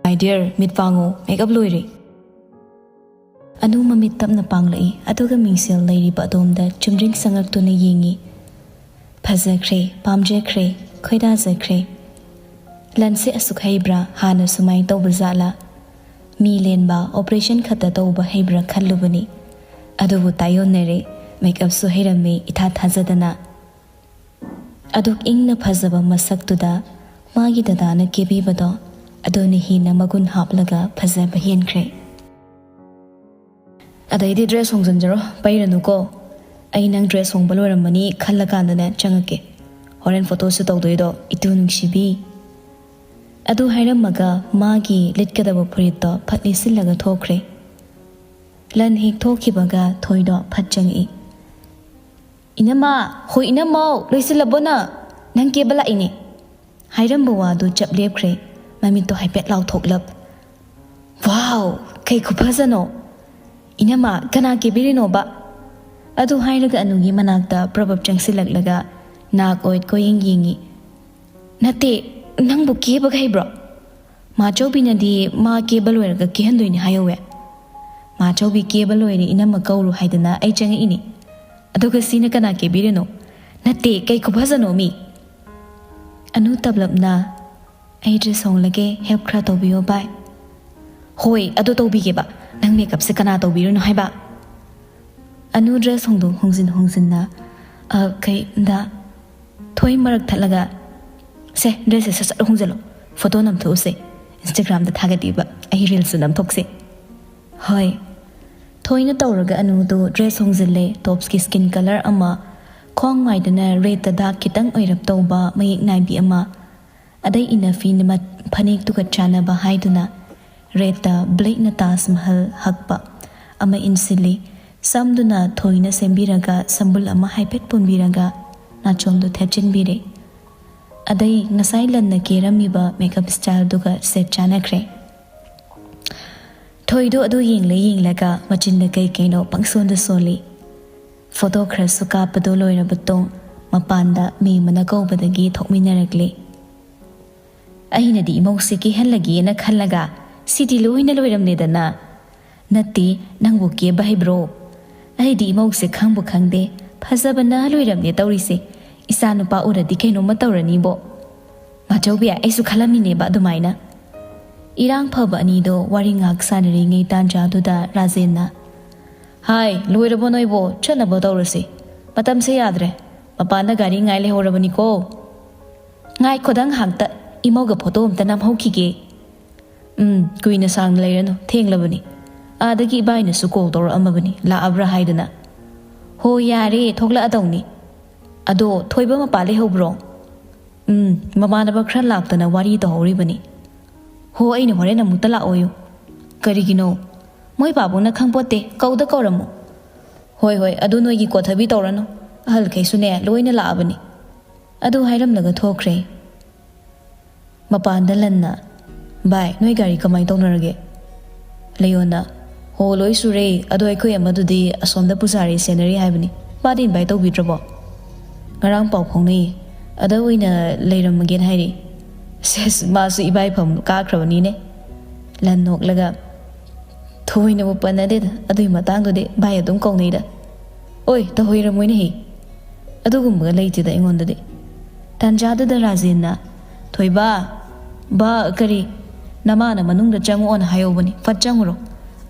"My dear, ꯃꯤꯠ ꯄꯥꯡꯉꯣ, makeup ꯂꯣꯏꯔꯦ"꯫ ꯑꯅꯨ ꯃꯃꯤꯠ ꯇꯞꯅ ꯄꯥꯡꯂꯛꯏ, ꯑꯗꯨꯒ ꯃꯤꯡꯁꯦꯜ ꯂꯩꯔꯤꯕ ꯑꯗꯣꯝꯗ ꯆꯨꯝꯗ꯭ꯔꯤꯡ ꯆꯪꯂꯛꯇꯨꯅ ꯌꯦꯡꯉꯤ꯫ "ꯐꯖꯈ꯭ꯔꯦ, ꯄꯥꯝꯖꯈ꯭ꯔꯦ, ꯈꯣꯏꯗꯥꯖꯈ꯭ꯔꯦ꯫ ꯂꯟꯁꯦ ꯑꯁꯨꯛ ꯍꯩꯕ꯭ꯔꯥ? ꯍꯥꯟꯅ ꯁꯨꯃꯥꯏꯅ ꯇꯧꯕ ꯖꯥꯠꯂꯥ? ꯃꯤ ꯂꯦꯟꯕ, operation ꯈꯛꯇ ꯇꯧꯕ ꯍꯩꯕ꯭ꯔꯥ ꯈꯜꯂꯨꯕꯅꯤ꯫ ꯑꯗꯨꯕꯨ ꯇꯥꯏꯌꯣꯟꯅꯔꯦ, makeupꯁꯨ ꯍꯩꯔꯝꯃꯦ, ꯏꯊꯥ ꯊꯥꯖꯗꯅ"꯫ ꯑꯗꯨꯛ ꯏꯪꯅ ꯐꯖꯕ ꯃꯁꯛꯇꯨꯗ ꯃꯥꯒꯤ ꯗꯗꯥꯅ ꯀꯦꯕꯤꯕꯗꯣ, ꯑꯗꯨꯅ ꯍꯦꯟꯅ ꯃꯒꯨꯟ ꯍꯥꯞꯂꯒ ꯐꯖꯕ ꯍꯦꯟꯈ꯭ꯔꯦ꯫ "ꯑꯗꯩꯗꯤ dress ꯍꯣꯡꯖꯤꯟꯖꯔꯣ, ꯄꯩꯔꯅꯨꯀꯣ꯫ ꯑꯩ ꯅꯪ dress ꯍꯣꯡꯕ ꯂꯣꯏꯔꯝꯃꯅꯤ ꯈꯜꯂꯀꯥꯟꯗꯅꯦ ꯆꯪꯉꯛꯀꯦ꯫ ꯍꯣꯔꯦꯟ photo shoot ꯇꯧꯗꯣꯏꯗꯣ, ꯏꯇꯨ ꯅꯨꯡꯁꯤꯕꯤ"꯫ ꯑꯗꯨ ꯍꯥꯏꯔꯝꯃꯒ ꯃꯥꯒꯤ ꯂꯤꯠꯀꯗꯕ ꯐꯨꯔꯤꯠꯇꯣ ꯐꯠ ꯂꯤꯠꯁꯤꯜꯂꯒ ꯊꯣꯛꯈ꯭ꯔꯦ꯫ ꯂꯟ ꯍꯦꯛ ꯊꯣꯛꯈꯤꯕꯒ ꯊꯣꯏꯗꯣ ꯐꯠ ꯆꯪꯉꯛꯏ꯫ "ꯏꯅꯝꯃ, ꯍꯣꯏ ꯏꯅꯝꯃꯧ, ꯂꯣꯏꯁꯤꯜꯂꯕꯣ ꯅꯪ? ꯅꯪ ꯀꯦꯕ ꯂꯥꯛꯏꯅꯦ"꯫ ꯍꯥꯏꯔꯝꯕ ꯋꯥꯗꯨ ꯆꯞ ꯂꯦꯞꯈ꯭ꯔꯦ꯫ ꯃꯃꯤꯠꯇꯣ ꯍꯥꯏꯐꯦꯠ ꯂꯥꯎꯊꯣꯛꯂꯞ꯫ "ꯋꯥꯎ, ꯀꯩ ꯈꯨꯐꯖꯅꯣ! ꯏꯅꯝꯃ, ꯀꯅꯥ ꯀꯦꯕꯤꯔꯤꯅꯣꯕ?" ꯑꯗꯨ ꯍꯥꯏꯔꯒ ꯑꯅꯨꯒꯤ ꯃꯅꯥꯛꯇ ꯄ꯭ꯔꯕꯞ ꯆꯪꯁꯤꯜꯂꯛꯂꯒ ꯅꯥꯛ ꯑꯣꯏꯠ ꯀꯣꯏꯌꯦꯡ ꯌꯦꯡꯉꯤ꯫ "ꯅꯠꯇꯦ, ꯅꯪꯕꯨ ꯀꯦꯕꯒ ꯍꯩꯕ꯭ꯔꯣ?" "ꯃꯥꯆꯧꯕꯤꯅꯗꯤ ꯃꯥ ꯀꯦꯕ ꯂꯣꯏꯔꯒ ꯀꯦꯍꯟꯗꯣꯏꯅꯤ ꯍꯥꯏꯍꯧꯋꯦ꯫ ꯃꯥꯆꯧꯕꯤ ꯀꯦꯕ ꯂꯣꯏꯔꯦ, ꯏꯅꯝꯃ ꯀꯧꯔꯨ ꯍꯥꯏꯗꯅ ꯑꯩ ꯆꯪꯉꯛꯏꯅꯤ꯫ ꯑꯗꯨꯒ ꯁꯤꯅ ꯀꯅꯥ ꯀꯦꯕꯤꯔꯤꯅꯣ? ꯅꯠꯇꯦ, ꯀꯩ ꯈꯨꯐꯖꯅꯣ ꯃꯤ!" ꯑꯅꯨ ꯇꯞꯂꯞꯅ, "ꯑꯩ ꯗ꯭ꯔꯦꯁ ꯍꯣꯡꯂꯒꯦ, ꯍꯦꯜꯞ ꯈꯔ ꯇꯧꯕꯤꯌꯣ ꯚꯥꯏ꯫" "ꯍꯣꯏ, ꯑꯗꯨ ꯇꯧꯕꯤꯒꯦꯕ꯫ ꯅꯪ ꯃꯦꯀꯞꯁꯦ ꯀꯅꯥ ꯇꯧꯕꯤꯔꯤꯅꯣ ꯍꯥꯏꯕ?" ꯑꯅꯨ ꯗ꯭ꯔꯦꯁ ꯍꯣꯡꯗꯣꯛ ꯍꯣꯡꯖꯤꯟ ꯍꯣꯡꯖꯤꯟꯅ, "ꯑ, ꯀꯩ, ꯗꯥ, ꯊꯣꯏ ꯃꯔꯛ ꯊꯠꯂꯒ, ꯁꯦ, ꯗ꯭ꯔꯦꯁꯁꯦ ꯁꯠ ꯁꯠ ꯍꯣꯡꯖꯤꯜꯂꯣ꯫ ꯐꯣꯇꯣ ꯅꯝꯊꯣꯛꯎꯁꯦ꯫ ꯏꯟꯁꯇꯥꯒ꯭ꯔꯥꯝꯗ ꯊꯥꯒꯠꯄꯤꯕ, ꯑꯩ ꯔꯤꯜꯁꯁꯨ ꯅꯝꯊꯣꯛꯁꯦ꯫" "ꯍꯣꯏ꯫" ꯊꯣꯏꯅ ꯇꯧꯔꯒ ꯑꯅꯨꯗꯣ ꯗ꯭ꯔꯦꯁ ꯍꯣꯡꯖꯤꯜꯂꯦ꯫ ꯇꯣꯞꯁꯀꯤ ꯁ꯭ꯀꯤꯟ ꯀꯂꯔ ꯑꯃ, ꯈ꯭ꯋꯥꯡ ꯃꯥꯏꯗꯅ ꯔꯦꯠꯇ ꯗꯥꯛ ꯈꯤꯇꯪ ꯑꯣꯏꯔꯞ ꯇꯧꯕ ꯃꯌꯦꯛ ꯅꯥꯏꯕꯤ ꯑꯃ, ꯑꯗꯩ ꯏꯟꯅ ꯐꯤ ꯃꯠ-, ꯐꯅꯦꯛꯇꯨꯒ ꯆꯥꯟꯅꯕ ꯍꯥꯏꯗꯨꯅ ꯔꯦꯠꯇ ꯕ꯭ꯂꯦꯛꯅ ꯇꯥꯖ ꯃꯍꯜ ꯍꯛꯄ ꯑꯃ ꯏꯟꯁꯤꯜꯂꯤ꯫ ꯁꯝꯗꯨꯅ ꯊꯣꯏꯅ ꯁꯦꯝꯕꯤꯔꯒ ꯁꯝꯕꯨꯜ ꯑꯃ ꯍꯥꯏꯐꯦꯠ ꯄꯨꯟꯕꯤꯔꯒ ꯅꯥꯆꯣꯝꯗꯣ ꯊꯦꯠꯆꯤꯟꯕꯤꯔꯦ꯫ ꯑꯗꯩ ꯉꯁꯥꯏ ꯂꯟꯅ ꯀꯦꯔꯝꯃꯤꯕ ꯃꯦꯀꯞ ꯁ꯭ꯇꯥꯏꯜꯗꯨꯒ ꯁꯦꯠ ꯆꯥꯅꯈ꯭ꯔꯦ꯫ ꯊꯣꯏꯗꯣ ꯑꯗꯨ ꯌꯦꯡꯂ ꯌꯦꯡꯂꯒ ꯃꯆꯤꯟꯗ ꯀꯩ ꯀꯩꯅꯣ ꯄꯪꯁꯣꯟꯗ ꯁꯣꯜꯂꯤ꯫ ꯐꯣꯇꯣ ꯈꯔꯁꯨ ꯀꯥꯞꯄꯗꯣ ꯂꯣꯏꯔꯕ ꯇꯣꯡ ꯃꯄꯥꯟꯗ ꯃꯦꯝꯃꯅ ꯀꯧꯕꯗꯒꯤ ꯊꯣꯛꯃꯤꯟꯅꯔꯛꯂꯦ꯫ ꯑꯩꯅꯗꯤ ꯏꯃꯧꯁꯦ ꯀꯦꯍꯜꯂꯒꯦꯅ ꯈꯜꯂꯒ ꯁꯤꯗꯤ ꯂꯣꯏꯅ ꯂꯣꯏꯔꯝꯂꯦꯗꯅ꯫ ꯅꯠꯇꯦ, ꯅꯪꯕꯨ ꯀꯦꯕ ꯍꯩꯕ꯭ꯔꯣ? ꯑꯩꯗꯤ ꯏꯃꯧꯁꯦ ꯈꯪꯕꯨ ꯈꯪꯗꯦ, ꯐꯖꯕꯅ ꯂꯣꯏꯔꯝꯂꯦ ꯇꯧꯔꯤꯁꯦ꯫ ꯏꯆꯥ ꯅꯨꯄꯥ ꯎꯔꯗꯤ ꯀꯩꯅꯣꯝꯃ ꯇꯧꯔꯅꯤꯕꯣ꯫ ꯃꯥꯆꯧꯕꯤ, ꯑꯩꯁꯨ ꯈꯜꯂꯝꯃꯤꯅꯦꯕ ꯑꯗꯨꯃꯥꯏꯅ꯫ ꯏꯔꯥꯡ ꯐꯕ ꯑꯅꯤꯗꯣ ꯋꯥꯔꯤ ꯉꯥꯏꯍꯥꯛ ꯁꯥꯟꯅꯔꯤꯉꯩ ꯇꯥꯟꯖꯥꯗꯨꯗ ꯔꯥꯖꯦꯟꯅ, "ꯍꯥꯏ, ꯂꯣꯏꯔꯕꯣ ꯅꯣꯏꯕꯣ? ꯆꯠꯅꯕ ꯇꯧꯔꯁꯤ꯫ ꯃꯇꯝꯁꯦ ꯌꯥꯗ꯭ꯔꯦ꯫ ꯃꯄꯥꯟꯗ ꯒꯥꯔꯤ ꯉꯥꯏ ꯂꯩꯍꯧꯔꯕꯅꯤꯀꯣ꯫" "ꯉꯥꯏꯈꯣꯗ ꯉꯥꯏꯍꯥꯛꯇ, ꯏꯃꯧꯒ ꯐꯣꯇꯣ ꯑꯝꯇ ꯅꯝꯍꯧꯈꯤꯒꯦ꯫" "ꯎꯝ, ꯀꯨꯏꯅ ꯁꯥꯡꯅ ꯂꯩꯔꯅꯨ, ꯊꯦꯡꯂꯕꯅꯤ꯫ ꯑꯥꯗꯒꯤ ꯏꯕꯥꯏꯅꯁꯨ ꯀꯣꯜ ꯇꯧꯔꯛꯑꯝꯃꯕꯅꯤ, ꯂꯥꯛꯑꯕ꯭ꯔꯥ ꯍꯥꯏꯗꯅ꯫" "ꯍꯣ, ꯌꯥꯔꯦ, ꯊꯣꯛꯂꯛꯑꯗꯧꯅꯤ꯫ ꯑꯗꯣ ꯊꯣꯏꯕ ꯃꯄꯥ ꯂꯩꯍꯧꯕ꯭ꯔꯣ?" "ꯎꯝ, ꯃꯃꯥꯟꯅꯕ ꯈꯔ ꯂꯥꯛꯇꯅ ꯋꯥꯔꯤ ꯇꯧꯍꯧꯔꯤꯕꯅꯤ꯫" "ꯍꯣ, ꯑꯩꯅ ꯍꯣꯔꯦꯟ ꯑꯃꯨꯛꯇ ꯂꯥꯛꯑꯣꯌꯨ꯫" "ꯀꯔꯤꯒꯤꯅꯣ?" "ꯃꯣꯏ ꯄꯥꯕꯨꯡꯅ ꯈꯪꯄꯣꯠꯇꯦ, ꯀꯧꯗ ꯀꯧꯔꯝꯃꯨ꯫" "ꯍꯣꯏ, ꯍꯣꯏ, ꯑꯗꯨ ꯅꯣꯏꯒꯤ ꯀꯣꯊꯕꯤ ꯇꯧꯔꯅꯨ꯫ ꯑꯍꯜꯈꯩꯁꯨꯅꯦ, ꯂꯣꯏꯅ ꯂꯥꯛꯑꯕꯅꯤ꯫" ꯑꯗꯨ ꯍꯥꯏꯔꯝꯂꯒ ꯊꯣꯛꯈ꯭ꯔꯦ꯫ ꯃꯄꯥꯟꯗ ꯂꯟꯅ, "ꯚꯥꯏ, ꯅꯣꯏ ꯒꯥꯔꯤ ꯀꯃꯥꯏ ꯇꯧꯅꯔꯒꯦ?" ꯂꯩꯌꯣꯟꯅ, "ꯍꯣ, ꯂꯣꯏ ꯁꯨꯔꯦ, ꯑꯗꯣ ꯑꯩꯈꯣꯏ ꯑꯃꯗꯨꯗꯤ ꯑꯁꯣꯝꯗ ꯄꯨꯖꯥꯔꯤ ꯁꯦꯟꯅꯔꯤ ꯍꯥꯏꯕꯅꯤ, ꯃꯥꯗꯤ ꯏꯟꯚꯥꯏꯠ ꯇꯧꯕꯤꯗ꯭ꯔꯕꯣ?" "ꯉꯔꯥꯡ ꯄꯥꯎ ꯐꯥꯎꯅꯩꯌꯦ, ꯑꯗ ꯑꯣꯏꯅ ꯂꯩꯔꯝꯃꯒꯦꯅ ꯍꯥꯏꯔꯤ꯫" "ꯁꯦꯁ, ꯃꯥꯁꯨ ꯏꯕꯥꯏꯐꯝ ꯀꯥꯈ꯭ꯔꯕꯅꯤꯅꯦ꯫" ꯂꯟ ꯅꯣꯛꯂꯒ, "ꯊꯑꯣꯏꯅꯕꯨ ꯄꯟꯅꯗꯦꯗ, ꯑꯗꯨꯒꯤ ꯃꯇꯥꯡꯗꯨꯗꯤ ꯚꯥꯏ ꯑꯗꯨꯝ ꯀꯧꯅꯩꯗ꯫ ꯑꯣꯏ, ꯇꯧꯍꯩꯔꯝꯃꯣꯏꯅꯦꯍꯦ, ꯑꯗꯨꯒꯨꯝꯕꯒ ꯂꯩꯇꯦꯗ ꯑꯩꯉꯣꯟꯗꯗꯤ꯫" ꯇꯥꯟꯖꯥꯗꯨꯗ ꯔꯥꯖꯦꯟꯅ, "ꯊꯣꯏꯕ, ꯕꯥ, ꯀꯔꯤ, ꯅꯃꯥꯅ ꯃꯅꯨꯡꯗ ꯆꯪꯉꯛꯑꯣꯅ ꯍꯥꯏꯍꯧꯕꯅꯤ, ꯐꯠ ꯆꯪꯉꯨꯔꯣ꯫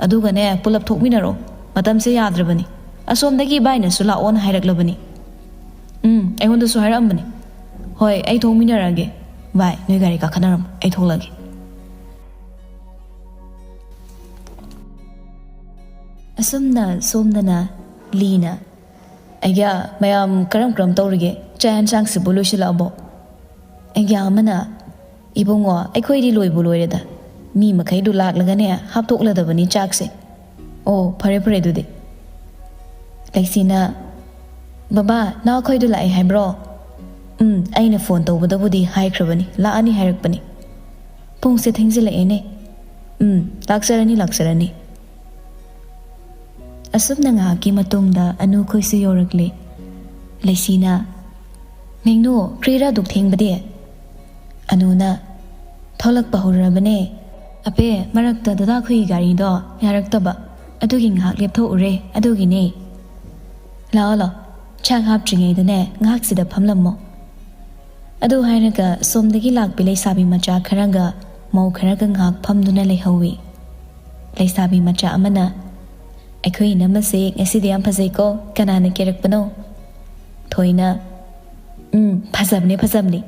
ꯑꯗꯨꯒꯅꯦ, ꯄꯨꯂꯞ ꯊꯣꯛꯃꯤꯟꯅꯔꯣ, ꯃꯇꯝꯁꯦ ꯌꯥꯗ꯭ꯔꯕꯅꯤ꯫ ꯑꯁꯣꯝꯗꯒꯤ ꯏꯕꯥꯏꯅꯁꯨ ꯂꯥꯛꯑꯣꯅ ꯍꯥꯏꯔꯛꯂꯕꯅꯤ꯫ ꯎꯝ, ꯑꯩꯉꯣꯟꯗꯁꯨ ꯍꯥꯏꯔꯛꯑꯝꯕꯅꯤ꯫ ꯍꯣꯏ, ꯑꯩ ꯊꯣꯛꯃꯤꯟꯅꯔꯛꯑꯒꯦ꯫ ꯚꯥꯏ, ꯅꯣꯏ ꯒꯥꯔꯤ ꯀꯥꯈꯠꯅꯔꯝꯃꯣ, ꯑꯩ ꯊꯣꯛꯂꯛꯑꯒꯦ꯫" ꯑꯁꯨꯝꯅ ꯁꯣꯝꯗꯅ ꯂꯤꯅ, "ꯑꯩꯒ꯭ꯌꯥ, ꯃꯌꯥꯝ ꯀꯔꯝ ꯀꯔꯝ ꯇꯧꯔꯤꯒꯦ? ꯆꯥꯛ ꯌꯦꯟꯁꯥꯡꯁꯤꯕꯨ ꯂꯣꯏꯁꯤꯜꯂꯛꯑꯕꯣ?" ꯑꯩꯒ꯭ꯌꯥ ꯑꯃꯅ, "ꯏꯕꯨꯡꯉꯣ, ꯑꯩꯈꯣꯏꯗꯤ ꯂꯣꯏꯕꯨ ꯂꯣꯏꯔꯦꯗ꯫ ꯃꯤ ꯃꯈꯩꯗꯨ ꯂꯥꯛꯂꯒꯅꯦ, ꯍꯥꯞꯇꯣꯛꯂꯗꯕꯅꯤ ꯆꯥꯛꯁꯦ꯫" "ꯑꯣ, ꯐꯔꯦ ꯐꯔꯦ ꯑꯗꯨꯗꯤ꯫" ꯂꯩꯁꯤꯅ, "ꯕꯕꯥ, ꯅꯥꯎꯈꯣꯏꯗꯨ ꯂꯥꯛꯑꯦ ꯍꯥꯏꯕ꯭ꯔꯣ?" "ꯎꯝ, ꯑꯩꯅ ꯐꯣꯟ ꯇꯧꯕꯗꯕꯨꯗꯤ ꯍꯥꯏꯈ꯭ꯔꯕꯅꯤ, ꯂꯥꯛꯑꯅꯤ ꯍꯥꯏꯔꯛꯄꯅꯤ꯫" "ꯄꯨꯡꯁꯦ ꯊꯦꯡꯖꯤꯜꯂꯛꯑꯦꯅꯦ꯫" "ꯎꯝ, ꯂꯥꯛꯆꯔꯅꯤ, ꯂꯥꯛꯆꯔꯅꯤ꯫" ꯑꯁꯨꯝꯅ ꯉꯥꯏꯍꯥꯛꯀꯤ ꯃꯇꯨꯡꯗ ꯑꯅꯨꯈꯣꯏꯁꯨ ꯌꯧꯔꯛꯂꯦ꯫ ꯂꯩꯁꯤꯅ, "ꯃꯦꯡꯅꯨ, ꯀ꯭ꯔꯤꯔ ꯑꯗꯨꯛ ꯊꯦꯡꯕꯗꯤ?" ꯑꯅꯨꯅ, "ꯊꯣꯛꯂꯛꯄ ꯍꯧꯔꯕꯅꯦ꯫ ꯑꯄꯦ, ꯃꯔꯛꯇ ꯗꯗꯥꯈꯣꯏꯒꯤ ꯒꯥꯔꯤꯗꯣ ꯌꯥꯔꯛꯇꯕ, ꯑꯗꯨꯒꯤ ꯉꯥꯏꯍꯥꯛ ꯂꯦꯞꯊꯣꯛꯎꯔꯦ, ꯑꯗꯨꯒꯤꯅꯦ꯫ ꯂꯥꯛꯑꯣ, ꯂꯥꯛꯑꯣ, ꯆꯥꯛ ꯍꯥꯞꯇ꯭ꯔꯤꯉꯩꯗꯅꯦ, ꯉꯥꯏꯍꯥꯛꯁꯤꯗ ꯐꯝꯂꯝꯃꯣ꯫" ꯑꯗꯨ ꯍꯥꯏꯔꯒ ꯁꯣꯝꯗꯒꯤ ꯂꯥꯛꯄꯤ ꯂꯩꯁꯥꯕꯤ ꯃꯆꯥ ꯈꯔꯒ ꯃꯧ ꯈꯔꯒ ꯉꯥꯏꯍꯥꯛ ꯐꯝꯗꯨꯅ ꯂꯩꯍꯧꯋꯤ꯫ ꯂꯩꯁꯥꯕꯤ ꯃꯆꯥ ꯑꯃꯅ, "ꯑꯩꯈꯣꯏ ꯏꯅꯝꯃꯁꯦ ꯉꯁꯤꯗꯤ ꯌꯥꯝ ꯐꯖꯩꯀꯣ, ꯀꯅꯥꯅ ꯀꯦꯔꯛꯄꯅꯣ?" ꯊꯣꯏꯅ, "ꯎꯝ, ꯐꯖꯕꯅꯦ, ꯐꯖꯕꯅꯦ꯫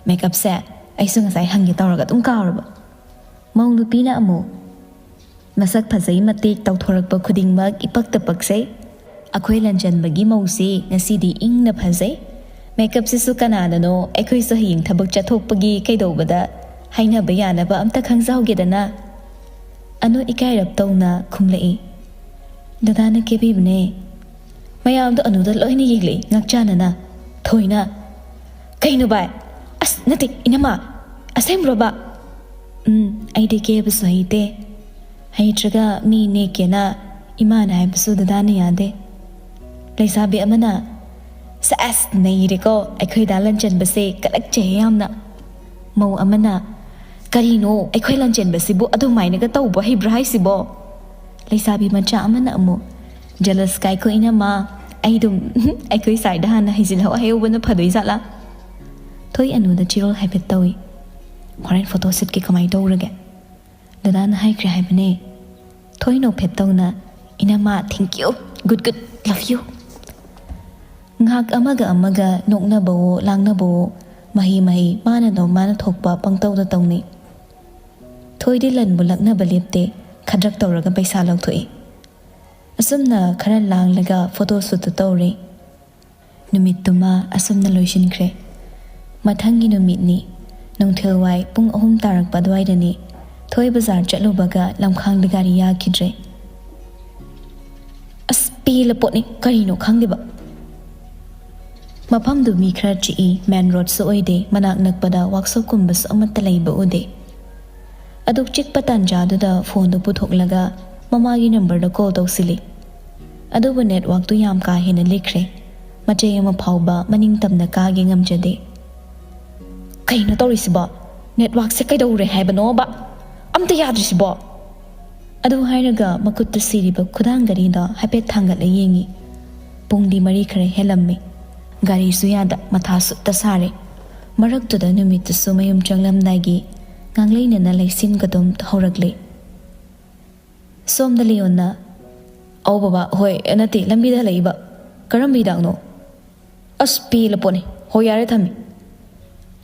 ꯃꯦꯀꯞꯁꯦ ꯑꯩꯁꯨ ꯉꯁꯥꯏ ꯍꯪꯒꯦ ꯇꯧꯔꯒ ꯑꯗꯨꯝ ꯀꯥꯎꯔꯕ꯫" ꯃꯧ ꯅꯨꯄꯤꯅ ꯑꯃꯨꯛ, "ꯃꯁꯛ ꯐꯖꯩ ꯃꯇꯤꯛ ꯇꯧꯊꯣꯔꯛꯄ ꯈꯨꯗꯤꯡꯃꯛ ꯏꯄꯛꯇ ꯄꯛꯆꯩ꯫ ꯑꯩꯈꯣꯏ ꯂꯟꯖꯟꯕꯒꯤ ꯃꯧꯁꯤ ꯉꯁꯤꯗꯤ ꯏꯪꯅ ꯐꯖꯩ꯫ ꯃꯦꯀꯞꯁꯤꯁꯨ ꯀꯅꯥꯅꯅꯣ ꯑꯩꯈꯣꯏꯁꯨ ꯍꯌꯦꯡ ꯊꯕꯛ ꯆꯠꯊꯣꯛꯄꯒꯤ ꯀꯩꯗꯧꯕꯗ ꯍꯥꯏꯅꯕ ꯌꯥꯅꯕ ꯑꯝꯇ ꯈꯪꯖꯍꯧꯒꯦꯗꯅ꯫" ꯑꯅꯨ ꯏꯀꯥꯏꯔꯞ ꯇꯧꯅ ꯈꯨꯝꯂꯛꯏ꯫ "ꯗꯗꯥꯅ ꯀꯦꯕꯤꯕꯅꯦ꯫" ꯃꯌꯥꯝꯗꯣ ꯑꯅꯨꯗ ꯂꯣꯏꯅ ꯌꯦꯡꯂꯛꯏ ꯉꯛꯆꯥꯟꯅꯅ꯫ ꯊꯣꯏꯅ, "ꯀꯩꯅꯣ ꯚꯥꯏ? ꯑꯁ, ꯅꯠꯇꯦ, ꯏꯅꯝꯃ, ꯑꯁꯦꯡꯕ꯭ꯔꯣꯕ?" "ꯎꯝ, ꯑꯩꯗꯤ ꯀꯦꯕꯁꯨ ꯍꯩꯇꯦ꯫ ꯍꯩꯇ꯭ꯔꯒ ꯃꯤ ꯅꯦꯛꯀꯦꯅ ꯏꯃꯥꯅ ꯍꯥꯏꯕꯁꯨ ꯗꯗꯥꯅ ꯌꯥꯗꯦ꯫ ꯂꯩꯁꯥꯕꯤ ꯑꯃꯅ, "ꯁꯦꯁ, ꯅꯩꯔꯦꯀꯣ, ꯑꯩꯈꯣꯏꯗ ꯂꯟꯆꯦꯟꯕꯁꯦ ꯀꯂꯛꯆꯩ ꯌꯥꯝꯅ"꯫ ꯃꯧ ꯑꯃꯅ, "ꯀꯔꯤꯅꯣ, ꯑꯩꯈꯣꯏ ꯂꯟꯆꯦꯟꯕꯁꯤꯕꯨ ꯑꯗꯨꯃꯥꯏꯅꯒ ꯇꯧꯕ ꯍꯩꯕ꯭ꯔꯥ ꯍꯥꯏꯁꯤꯕꯣ?" ꯂꯩꯁꯥꯕꯤ ꯃꯆꯥ ꯑꯃꯅ ꯑꯃꯨꯛ, "ꯖꯦꯂꯁ ꯀꯥꯏꯀꯣ ꯏꯅꯝꯃ, ꯑꯩ ꯑꯗꯨꯝ ꯑꯩꯈꯣꯏ ꯁꯥꯏꯗ ꯍꯥꯟꯅ ꯍꯩꯖꯤꯜꯍꯧ ꯍꯥꯏꯍꯧꯕꯅ ꯐꯗꯣꯏ ꯖꯥꯠꯂꯥ?" ꯊꯣꯏ ꯑꯅꯨꯗ ꯆꯤꯔꯣꯜ ꯍꯥꯏꯐꯦꯠ ꯇꯧꯏ꯫ "ꯍꯣꯔꯦꯟ ꯐꯣꯇꯣ ꯁꯨꯠꯀꯤ ꯀꯃꯥꯏꯅ ꯇꯧꯔꯒꯦ?" "ꯗꯗꯥꯅ ꯍꯥꯏꯈ꯭ꯔꯦ ꯍꯥꯏꯕꯅꯦ"꯫ ꯊꯣꯏ ꯅꯣꯛꯐꯦꯠ ꯇꯧꯅ, "ꯏꯅꯝꯃ, thank you, good, good, love you"꯫ ꯉꯥꯏꯍꯥꯛ ꯑꯃꯒ ꯑꯃꯒ ꯅꯣꯛꯅꯕꯋꯣ ꯂꯥꯡꯅꯕꯋꯣ, ꯃꯍꯩ ꯃꯍꯩ ꯃꯥꯅ ꯂꯧ ꯃꯥꯅ ꯊꯣꯛꯄ ꯄꯪꯇꯧꯗ ꯇꯧꯅꯩ꯫ ꯊꯣꯏꯗꯤ ꯂꯟꯕꯨ ꯂꯛꯅꯕ ꯂꯦꯞꯇꯦ, ꯈꯗ꯭ꯔꯛ ꯇꯧꯔꯒ ꯄꯩꯁꯥ ꯂꯧꯊꯣꯛꯏ꯫ ꯑꯁꯨꯝꯅ ꯈꯔ ꯂꯥꯡꯂꯒ ꯐꯣꯇꯣ ꯁꯨꯠꯇꯨ ꯇꯧꯔꯦ꯫ ꯅꯨꯃꯤꯠꯇꯨꯃ ꯑꯁꯨꯝꯅ ꯂꯣꯏꯁꯤꯟꯈ꯭ꯔꯦ꯫ ꯃꯊꯪꯒꯤ ꯅꯨꯃꯤꯠꯅꯤ꯫ ꯅꯨꯡꯊꯤꯜꯋꯥꯏ ꯄꯨꯡ ꯑꯍꯨꯝ ꯇꯥꯔꯛꯄ ꯑꯗꯨꯋꯥꯏꯗꯅꯤ꯫ ꯊꯣꯏ ꯕꯖꯥꯔ ꯆꯠꯂꯨꯕꯒ ꯂꯝꯈꯥꯡꯗ ꯒꯥꯔꯤ ꯌꯥꯈꯤꯗ꯭ꯔꯦ꯫ "ꯑꯁ, ꯄꯦꯜꯂ ꯄꯣꯠꯅꯤ, ꯀꯔꯤꯅꯣ ꯈꯪꯗꯦꯕ"꯫ ꯃꯐꯝꯗꯨ ꯃꯤ ꯈꯔ ꯆꯤꯛꯏ, ꯃꯦꯟ ꯔꯣꯗꯁꯨ ꯑꯣꯏꯗꯦ, ꯃꯅꯥꯛ ꯅꯛꯄꯗ ꯋꯥꯛꯁꯣꯞꯀꯨꯝꯕꯁꯨ ꯑꯃꯠꯇ ꯂꯩꯕ ꯎꯗꯦ꯫ ꯑꯗꯨꯛ ꯆꯤꯛꯄ ꯇꯥꯟꯖꯥꯗꯨꯗ ꯐꯣꯟꯗꯨ ꯄꯨꯊꯣꯛꯂꯒ ꯃꯃꯥꯒꯤ ꯅꯝꯕꯔꯗ ꯀꯣꯜ ꯇꯧꯁꯤꯜꯂꯤ꯫ ꯑꯗꯨꯕꯨ ꯅꯦꯠꯋꯥꯛꯇꯨ ꯌꯥꯝ ꯀꯥ ꯍꯦꯟꯅ ꯂꯤꯛꯈ꯭ꯔꯦ꯫ ꯃꯆꯩ ꯑꯃ ꯐꯥꯎꯕ ꯃꯅꯤꯡ ꯇꯝꯅ ꯀꯥꯒꯦ ꯉꯝꯖꯗꯦ꯫ "ꯀꯩꯅꯣ ꯇꯧꯔꯤꯁꯤꯕꯣ? ꯅꯦꯠꯋꯥꯛꯁꯦ ꯀꯩꯗꯧꯔꯦ ꯍꯥꯏꯕꯅꯣꯕ? ꯑꯝꯇ ꯌꯥꯗ꯭ꯔꯤꯁꯤꯕꯣ?" ꯑꯗꯨ ꯍꯥꯏꯔꯒ ꯃꯈꯨꯠꯇ ꯁꯤꯔꯤꯕ ꯈꯨꯗꯥꯡ ꯒꯥꯔꯤꯗꯣ ꯍꯥꯏꯐꯦꯠ ꯊꯥꯡꯒꯠꯂ ꯌꯦꯡꯉꯤ꯫ ꯄꯨꯡꯗꯤ ꯃꯔꯤ ꯈꯔ ꯍꯦꯜꯂꯝꯃꯤ꯫ ꯒꯥꯔꯤꯁꯨ ꯌꯥꯗ, ꯃꯊꯥ ꯁꯨꯠꯇ ꯁꯥꯔꯦ꯫ ꯃꯔꯛꯇꯨꯗ ꯅꯨꯃꯤꯠꯇꯨꯁꯨ ꯃꯌꯨꯝ ꯆꯪꯂꯝꯗꯥꯏꯒꯤ ꯉꯥꯡꯂꯩꯅꯅ ꯂꯩꯁꯤꯟꯒꯗꯨꯝ ꯍꯧꯔꯛꯂꯦ꯫ ꯁꯣꯝꯗ ꯂꯤꯌꯣꯟꯅ, "ꯑꯧ ꯕꯕꯥ, ꯍꯣꯏ, ꯅꯠꯇꯦ, ꯂꯝꯕꯤꯗ ꯍꯜꯂꯛꯏꯕ꯫ ꯀꯔꯝꯕ ꯍꯤꯗꯥꯛꯅꯣ? ꯑꯁ, ꯄꯦꯜꯂ ꯄꯣꯠꯅꯤ꯫ ꯍꯣꯏ, ꯌꯥꯔꯦ, ꯊꯝꯃꯤ"꯫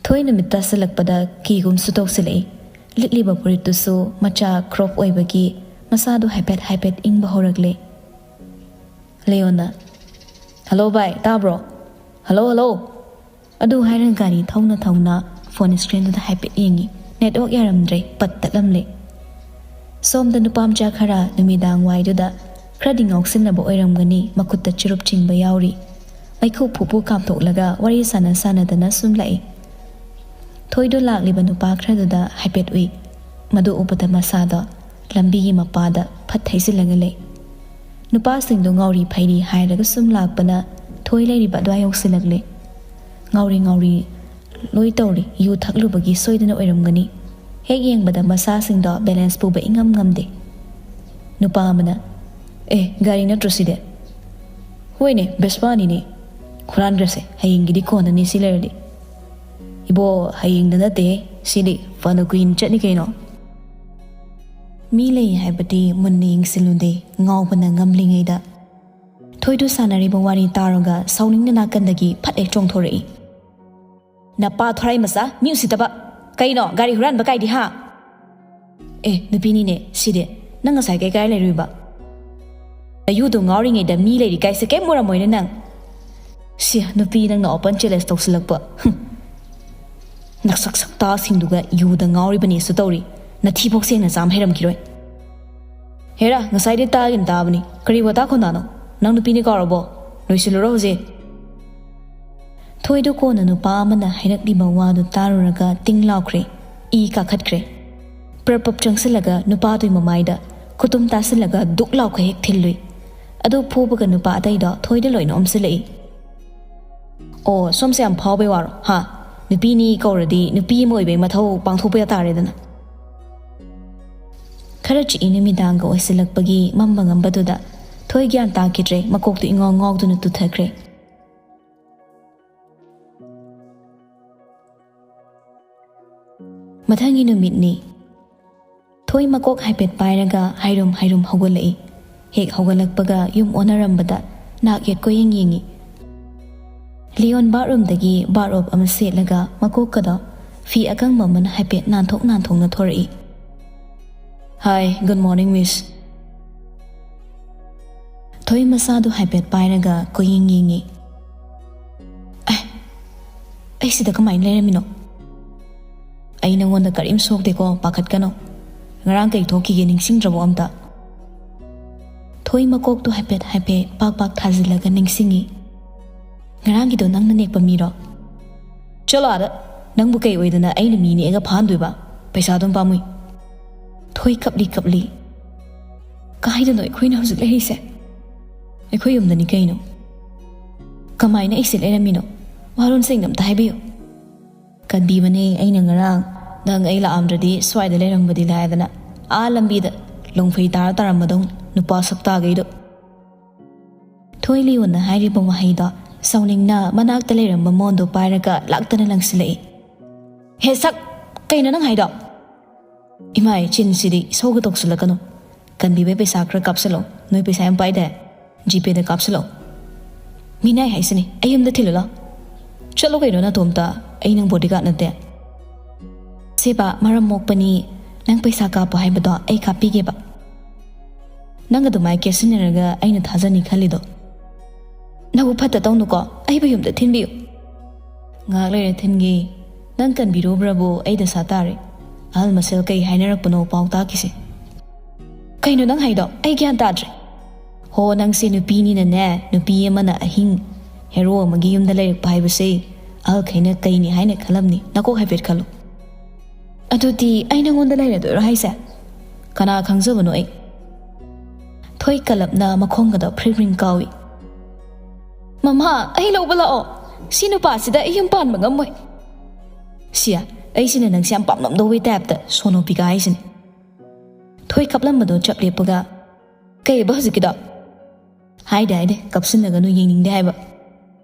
ꯊꯣꯏ ꯅꯨꯃꯤꯠ ꯇꯥꯁꯤꯜꯂꯛꯄꯗ ꯀꯤꯒꯨꯝꯁꯨ ꯇꯧꯁꯤꯜꯂꯛꯏ꯫ ꯂꯤꯠꯂꯤꯕ ꯐꯨꯔꯤꯠꯇꯨꯁꯨ ꯃꯆꯥ ꯀ꯭ꯔꯣꯞ ꯑꯣꯏꯕꯒꯤ ꯃꯁꯥꯗꯣ ꯍꯥꯏꯐꯦꯠ ꯍꯥꯏꯐꯦꯠ ꯏꯪꯕ ꯍꯧꯔꯛꯂꯦ꯫ ꯂꯤꯌꯣꯟꯅ, "ꯍꯜꯂꯣ ꯚꯥꯏ, ꯇꯥꯕ꯭ꯔꯣ? Hello, hello!" ꯑꯗꯨ ꯍꯥꯏꯔꯒ ꯒꯥꯔꯤ ꯊꯧꯅ ꯊꯧꯅ ꯐꯣꯟ ꯁ꯭ꯀ꯭ꯔꯤꯟꯗꯨꯗ ꯍꯥꯏꯐꯦꯠ ꯌꯦꯡꯉꯤ꯫ ꯅꯦꯠꯋꯥꯛ ꯌꯥꯔꯝꯗ꯭ꯔꯦ, ꯄꯠ ꯇꯠꯂꯝꯂꯦ꯫ ꯁꯣꯝꯗ ꯅꯨꯄꯥ ꯃꯆꯥ ꯈꯔ ꯅꯨꯃꯤꯗꯥꯡ ꯋꯥꯏꯗꯨꯗ ꯈꯔꯗꯤ ꯉꯥꯎꯁꯤꯟꯅꯕ ꯑꯣꯏꯔꯝꯒꯅꯤ, ꯃꯈꯨꯠꯇ ꯆꯨꯔꯨꯞ ꯆꯤꯡꯕ ꯌꯥꯎꯔꯤ꯫ ꯃꯩꯈꯨ ꯐꯨ ꯐꯨ ꯀꯥꯝꯊꯣꯛꯂꯒ ꯋꯥꯔꯤ ꯁꯥꯟꯅ ꯁꯥꯟꯅꯗꯅ ꯁꯨꯝ ꯂꯥꯛꯏ꯫ ꯊꯣꯏꯗꯣ ꯂꯥꯛꯂꯤꯕ ꯅꯨꯄꯥ ꯈꯔꯗꯨꯗ ꯍꯥꯏꯐꯦꯠ ꯎꯏ꯫ ꯃꯗꯨ ꯎꯕꯗ ꯃꯁꯥꯗꯣ ꯂꯝꯕꯤꯒꯤ ꯃꯄꯥꯗ ꯐꯠ ꯊꯩꯖꯤꯜꯂꯒ ꯂꯩ꯫ ꯅꯨꯄꯥꯁꯤꯡꯗꯣ ꯉꯥꯎꯔꯤ ꯐꯩꯔꯤ ꯍꯥꯏꯔꯒ ꯁꯨꯝ ꯂꯥꯛꯄꯅ ꯊꯣꯏ ꯂꯩꯔꯤꯕ ꯑꯗꯨꯋꯥꯏ ꯌꯧꯁꯤꯜꯂꯛꯂꯦ꯫ ꯉꯥꯎꯔꯤ ꯉꯥꯎꯔꯤ ꯂꯣꯏ ꯇꯧꯔꯤ, ꯌꯨ ꯊꯛꯂꯨꯕꯒꯤ ꯁꯣꯏꯗꯅ ꯑꯣꯏꯔꯝꯒꯅꯤ꯫ ꯍꯦꯛ ꯌꯦꯡꯕꯗ ꯃꯁꯥꯁꯤꯡꯗꯣ ꯕꯦꯂꯦꯟꯁ ꯄꯨꯕ ꯏꯉꯝ ꯉꯝꯗꯦ꯫ ꯅꯨꯄꯥ ꯑꯃꯅ, "ꯑꯦ, ꯒꯥꯔꯤ ꯅꯠꯇ꯭ꯔꯣ ꯁꯤꯗꯤ?" "ꯍꯣꯏꯅꯦ, ꯕꯦꯁꯄꯥꯅꯤꯅꯦ꯫ ꯍꯨꯔꯥꯟꯈ꯭ꯔꯁꯦ, ꯍꯌꯦꯡꯒꯤꯗꯤ ꯀꯣꯟꯅꯅꯤ ꯁꯤ ꯂꯩꯔꯗꯤ꯫" "ꯏꯕꯣ, ꯍꯌꯦꯡꯗ ꯅꯠꯇꯦꯍꯦ, ꯁꯤꯗꯤ ꯐꯅ ꯀꯨꯏꯅ ꯆꯠꯅꯤ ꯀꯩꯅꯣ꯫" ꯃꯤ ꯂꯩ ꯍꯥꯏꯕꯗꯤ ꯃꯨꯟꯅ ꯌꯦꯡꯁꯤꯜꯂꯨꯗꯦ, ꯉꯥꯎꯕꯅ ꯉꯝꯂꯤꯉꯩꯗ꯫ ꯊꯣꯏꯗꯨ ꯁꯥꯟꯅꯔꯤꯕ ꯋꯥꯔꯤ ꯇꯥꯔꯒ ꯁꯥꯎꯅꯤꯡꯅ ꯅꯥꯀꯟꯗꯒꯤ ꯐꯠ ꯍꯦꯛ ꯆꯣꯡꯊꯣꯔꯛꯏ꯫ "ꯅꯄꯥ ꯊꯣꯔꯥꯏ ꯃꯆꯥ, ꯃꯤ ꯎꯁꯤꯠꯇꯕ꯫ ꯀꯩꯅꯣ, ꯒꯥꯔꯤ ꯍꯨꯔꯥꯟꯕ ꯀꯥꯏꯗꯤ ꯍꯥ?" "ꯑꯦ, ꯅꯨꯄꯤꯅꯤꯅꯦ ꯁꯤꯗꯤ꯫ ꯅꯪ ꯉꯁꯥꯏ ꯀꯩ ꯀꯥꯏ ꯂꯩꯔꯨꯏꯕ?" "ꯅꯌꯨꯗꯣ ꯉꯥꯎꯔꯤꯉꯩꯗ ꯃꯤ ꯂꯩꯔꯤ ꯀꯥꯏꯁꯦ ꯀꯩꯝ ꯎꯔꯝꯃꯣꯏꯅꯦ ꯅꯪ꯫" "ꯁꯤ ꯅꯨꯄꯤ ꯅꯪꯅ ꯑꯣꯄꯟ ꯆꯦꯂꯦꯟꯖ ꯇꯧꯁꯤꯜꯂꯛꯄ꯫ ꯍꯨꯝ꯫ ꯅꯁꯛ ꯁꯛꯇꯥꯁꯤꯡꯗꯨꯒ ꯌꯨꯗ ꯉꯥꯎꯔꯤꯕꯅꯦꯁꯨ ꯇꯧꯔꯤ꯫ ꯅꯊꯤꯕꯣꯛ ꯁꯦꯡꯅ ꯆꯥꯝ ꯍꯩꯔꯝꯈꯤꯔꯣꯏ꯫" "ꯍꯦꯔꯥ, ꯉꯁꯥꯏꯗꯤ ꯇꯥꯒꯤꯅ ꯇꯥꯕꯅꯤ꯫ ꯀꯔꯤ ꯋꯥꯇꯥ ꯈꯣꯟꯗꯥꯅꯣ? ꯅꯪ ꯅꯨꯄꯤꯅꯤ ꯀꯥꯎꯔꯕꯣ? ꯂꯣꯏꯁꯤꯜꯂꯨꯔꯣ ꯍꯧꯖꯤꯛ꯫" ꯊꯣꯏꯗꯣ ꯀꯣꯟꯅ ꯅꯨꯄꯥ ꯑꯃꯅ ꯍꯥꯏꯔꯛꯂꯤꯕ ꯋꯥꯗꯨ ꯇꯥꯔꯨꯔꯒ ꯇꯤꯡ ꯂꯥꯎꯈ꯭ꯔꯦ꯫ ꯏ ꯀꯥꯈꯠꯈ꯭ꯔꯦ꯫ ꯄ꯭ꯔꯞ ꯄꯞ ꯆꯪꯁꯤꯜꯂꯒ ꯅꯨꯄꯥꯗꯨꯒꯤ ꯃꯃꯥꯏꯗ ꯈꯨꯇꯨꯝ ꯇꯥꯁꯤꯜꯂꯒ ꯗꯨꯛ ꯂꯥꯎꯈ ꯍꯦꯛ ꯊꯤꯜꯂꯨꯏ꯫ ꯑꯗꯨ ꯐꯨꯕꯒ ꯅꯨꯄꯥ ꯑꯇꯩꯗꯣ ꯊꯣꯏꯗ ꯂꯣꯏꯅ ꯑꯣꯝꯁꯤꯜꯂꯛꯏ꯫ "ꯑꯣ, ꯁꯣꯝꯁꯦ ꯌꯥꯝ ꯐꯥꯎꯕꯩ ꯋꯥꯔꯣ, ꯍꯥ? ꯅꯨꯄꯤꯅꯤ ꯀꯧꯔꯗꯤ ꯅꯨꯄꯤ ꯑꯃ ꯑꯣꯏꯕꯩ ꯃꯊꯧ ꯄꯥꯡꯊꯣꯛꯄ ꯇꯥꯔꯦꯗꯅ꯫" ꯈꯔ ꯆꯤꯛꯏ ꯅꯨꯃꯤꯗꯥꯡꯒ ꯑꯣꯏꯁꯤꯜꯂꯛꯄꯒꯤ ꯃꯝꯕ ꯉꯝꯕꯗꯨꯗ ꯊꯣꯏ ꯒ꯭ꯌꯥꯟ ꯇꯥꯈꯤꯗ꯭ꯔꯦ, ꯃꯀꯣꯛꯇꯨ ꯏꯉꯥꯎ ꯉꯥꯎꯗꯨꯅ ꯇꯨꯊꯈ꯭ꯔꯦ꯫ ꯃꯊꯪꯒꯤ ꯅꯨꯃꯤꯠꯅꯤ꯫ ꯊꯣꯏ ꯃꯀꯣꯛ ꯍꯥꯏꯐꯦꯠ ꯄꯥꯏꯔꯒ ꯍꯥꯏꯔꯨꯝ ꯍꯥꯏꯔꯨꯝ ꯍꯧꯒꯠꯂꯛꯏ꯫ ꯍꯦꯛ ꯍꯧꯒꯠꯂꯛꯄꯒ ꯌꯨꯝ ꯑꯣꯟꯅꯔꯝꯕꯗ ꯅꯥꯛ ꯌꯦꯠ ꯀꯣꯏꯌꯦꯡ ꯌꯦꯡꯉꯤ꯫ ꯂꯤꯌꯣꯟ ꯕꯥꯠꯔꯨꯝꯗꯒꯤ ꯕꯥꯠ ꯔꯣꯞ ꯑꯃ ꯁꯦꯠꯂꯒ ꯃꯀꯣꯛꯀꯗꯣ ꯐꯤ ꯑꯀꯪꯕ ꯑꯃꯅ ꯍꯥꯏꯐꯦꯠ ꯅꯥꯟꯊꯣꯛ ꯅꯥꯟꯊꯣꯛꯅ ꯊꯣꯔꯛꯏ꯫ "Hi, good morning, miss꯫" ꯊꯣꯏ ꯃꯁꯥꯗꯨ ꯍꯥꯏꯐꯦꯠ ꯄꯥꯏꯔꯒ ꯀꯣꯏꯌꯦꯡ ꯌꯦꯡꯉꯤ꯫ "ꯑꯦ, ꯑꯩ ꯁꯤꯗ ꯀꯃꯥꯏꯅ ꯂꯩꯔꯝꯃꯤꯅꯣ?" "ꯑꯩ ꯅꯉꯣꯟꯗ ꯀꯔꯤꯝ ꯁꯣꯛꯇꯦꯀꯣ, ꯄꯥꯈꯠꯀꯅꯣ꯫ ꯉꯔꯥꯡ ꯀꯩ ꯊꯣꯛꯈꯤꯒꯦ ꯅꯤꯡꯁꯤꯡꯗ꯭ꯔꯕꯣ ꯑꯝꯇ?" ꯊꯣꯏ ꯃꯀꯣꯛꯇꯨ ꯍꯥꯏꯐꯦꯠ ꯍꯥꯏꯐꯦꯠ ꯄꯥꯛ ꯄꯥꯛ ꯊꯥꯖꯤꯜꯂꯒ ꯅꯤꯡꯁꯤꯡꯉꯤ꯫ "ꯉꯔꯥꯡꯒꯤꯗꯣ ꯅꯪꯅ ꯅꯦꯛꯄ ꯃꯤꯔꯣ?" "ꯆꯠꯂꯣ ꯑꯥꯗ꯫ ꯅꯪꯕꯨ ꯀꯩ ꯑꯣꯏꯗꯅ ꯑꯩꯅ ꯃꯤ ꯅꯦꯛꯑꯒ ꯐꯥꯍꯟꯗꯣꯏꯕ? ꯄꯩꯁꯥ ꯑꯗꯨꯝ ꯄꯥꯝꯃꯨꯏ꯫" ꯊꯣꯏ ꯀꯞꯂꯤ ꯀꯞꯂꯤ꯫ "ꯀꯥꯏꯗꯅꯣ ꯑꯩꯈꯣꯏꯅ ꯍꯧꯖꯤꯛ ꯂꯩꯔꯤꯁꯦ?" "ꯑꯩꯈꯣꯏ ꯌꯨꯝꯗꯅꯤ ꯀꯩꯅꯣ꯫ ꯀꯃꯥꯏꯅ ꯑꯩꯁꯦ ꯂꯩꯔꯝꯃꯤꯅꯣ? ꯋꯥꯔꯣꯜ ꯁꯦꯡꯅ ꯑꯝꯇ ꯍꯥꯏꯕꯤꯌꯨ꯫" "ꯀꯟꯕꯤꯕꯅꯦ ꯑꯩꯅ ꯉꯔꯥꯡ꯫ ꯅꯪ ꯑꯩ ꯂꯥꯛꯑꯝꯗ꯭ꯔꯗꯤ ꯁ꯭ꯋꯥꯏꯗ ꯂꯩꯔꯝꯕꯗꯤ ꯂꯥꯏꯗꯅ, ꯑꯥ ꯂꯝꯕꯤꯗ ꯂꯣꯡꯐꯩ ꯇꯥꯔ ꯇꯥꯔꯝꯃꯗꯧ, ꯅꯨꯄꯥ ꯁꯛꯇꯥꯈꯩꯗꯣ꯫" ꯊꯣꯏ ꯂꯤꯌꯣꯟꯅ ꯍꯥꯏꯔꯤꯕ ꯋꯥꯍꯩꯗꯣ ꯁꯥꯎꯅꯤꯡꯅ ꯃꯅꯥꯛꯇ ꯂꯩꯔꯝꯕ ꯃꯣꯟꯗꯣ ꯄꯥꯏꯔꯒ ꯂꯥꯛꯇꯅ ꯂꯪꯁꯤꯜꯂꯛꯏ꯫ "ꯍꯦ ꯁꯛ! ꯀꯩꯅꯣ ꯅꯪ ꯍꯥꯏꯗꯣ?" "ꯏꯃꯥꯏ, ꯆꯤꯟꯁꯤꯗꯤ ꯏꯁꯧꯒ ꯇꯧꯁꯤꯜꯂꯛꯀꯅꯨ꯫ ꯀꯟꯕꯤꯕꯩ ꯄꯩꯁꯥ ꯈꯔ ꯀꯥꯞꯁꯤꯜꯂꯣ꯫ ꯅꯣꯏ ꯄꯩꯁꯥ ꯌꯥꯝ ꯄꯥꯏꯗꯥꯏ? ꯖꯤꯄꯦꯗ ꯀꯥꯞꯁꯤꯜꯂꯣ꯫" "ꯃꯤꯅꯥꯏ ꯍꯥꯏꯁꯤꯅꯤ, ꯑꯩ ꯌꯨꯝꯗ ꯊꯤꯜꯂꯨ ꯂꯥꯎ꯫" "ꯆꯠꯂꯣ ꯀꯩꯅꯣ ꯅꯇꯣꯝꯇ, ꯑꯩ ꯅꯪ ꯕꯣꯗꯤꯒꯥꯔꯗ ꯅꯠꯇꯦ꯫" "ꯁꯦꯕꯥ, ꯃꯔꯝ ꯃꯣꯛꯄꯅꯤ, ꯅꯪ ꯄꯩꯁꯥ ꯀꯥꯞꯄꯣ ꯍꯥꯏꯕꯗꯣ ꯑꯩ ꯀꯥꯞꯄꯤꯒꯦꯕ꯫" "ꯅꯪ ꯑꯗꯨꯃꯥꯏ ꯀꯦꯁꯤꯟꯅꯔꯒ ꯑꯩꯅ ꯊꯥꯖꯅꯤ ꯈꯜꯂꯤꯗꯣ?" "ꯅꯕꯨ ꯐꯠꯇ ꯇꯧꯅꯨꯀꯣ, ꯑꯩꯕꯨ ꯌꯨꯝꯗ ꯊꯤꯟꯕꯤꯌꯨ꯫" "ꯉꯥꯏꯍꯥꯛ ꯂꯩꯔ ꯊꯤꯟꯒꯦ꯫ ꯅꯪ ꯀꯟꯕꯤꯔꯨꯕ꯭ꯔꯕꯨ ꯑꯩ ꯗꯁꯥ ꯇꯥꯔꯦ꯫ ꯑꯍꯜ ꯃꯁꯦꯜ ꯀꯩ ꯍꯥꯏꯅꯔꯛꯄꯅꯣ ꯄꯥꯎ ꯇꯥꯈꯤꯁꯦ꯫" "ꯀꯩꯅꯣ ꯅꯪ ꯍꯥꯏꯗꯣ? ꯑꯩ ꯒ꯭ꯌꯥꯟ ꯇꯥꯗ꯭ꯔꯦ꯫" "ꯍꯣ, ꯅꯪꯁꯦ ꯅꯨꯄꯤꯅꯤꯅꯅꯦ, ꯅꯨꯄꯤ ꯑꯃꯅ ꯑꯍꯤꯡ ꯍꯦꯔꯣ ꯑꯃꯒꯤ ꯌꯨꯝꯗ ꯂꯩꯔꯛꯄ ꯍꯥꯏꯕꯁꯦ ꯑꯍꯜꯈꯩꯅ ꯀꯩꯅꯤ ꯍꯥꯏꯅ ꯈꯜꯂꯝꯅꯤ꯫ ꯅꯀꯣꯛ ꯍꯥꯏꯐꯦꯠ ꯈꯜꯂꯨ꯫" "ꯑꯗꯨꯗꯤ ꯑꯩ ꯅꯪꯉꯣꯟꯗ ꯂꯩꯔꯗꯣꯏꯔꯣ ꯍꯥꯏꯁꯦ?" "ꯀꯅꯥ ꯈꯪꯖꯕꯅꯣ ꯑꯩ꯫" ꯊꯣꯏ ꯀꯂꯞꯅ ꯃꯈꯣꯡꯒꯗꯣ ꯐ꯭ꯔꯤꯡ ꯐ꯭ꯔꯤꯡ ꯀꯥꯎꯏ꯫ "ꯃꯃꯥ, ꯑꯩ ꯂꯧꯕ ꯂꯥꯛꯑꯣ꯫ ꯁꯤ ꯅꯨꯄꯥꯁꯤꯗ ꯑꯩ ꯌꯨꯝ ꯄꯥꯟꯕ ꯉꯝꯃꯣꯏ꯫" "ꯁꯤꯌꯥ, ꯑꯩꯁꯤꯅ ꯅꯪꯁꯦ ꯌꯥꯝ ꯄꯥꯝꯂꯝꯗꯧꯕꯩ ꯇꯥꯏꯞꯇ, ꯁꯣꯅꯣ ꯄꯤꯀꯥ ꯍꯥꯏꯁꯤꯅꯦ꯫" ꯊꯣꯏ ꯀꯞꯂꯝꯕꯗꯣ ꯆꯞ ꯂꯦꯞꯄꯒ, "ꯀꯩꯑꯕ ꯍꯧꯖꯤꯛꯀꯤꯗꯣ?" "ꯍꯥꯏꯗꯦ, ꯍꯥꯏꯗꯦ, ꯀꯞꯁꯤꯟꯅꯒꯅꯨ, ꯌꯦꯡꯅꯤꯡꯗꯦ ꯍꯥꯏꯕ꯫"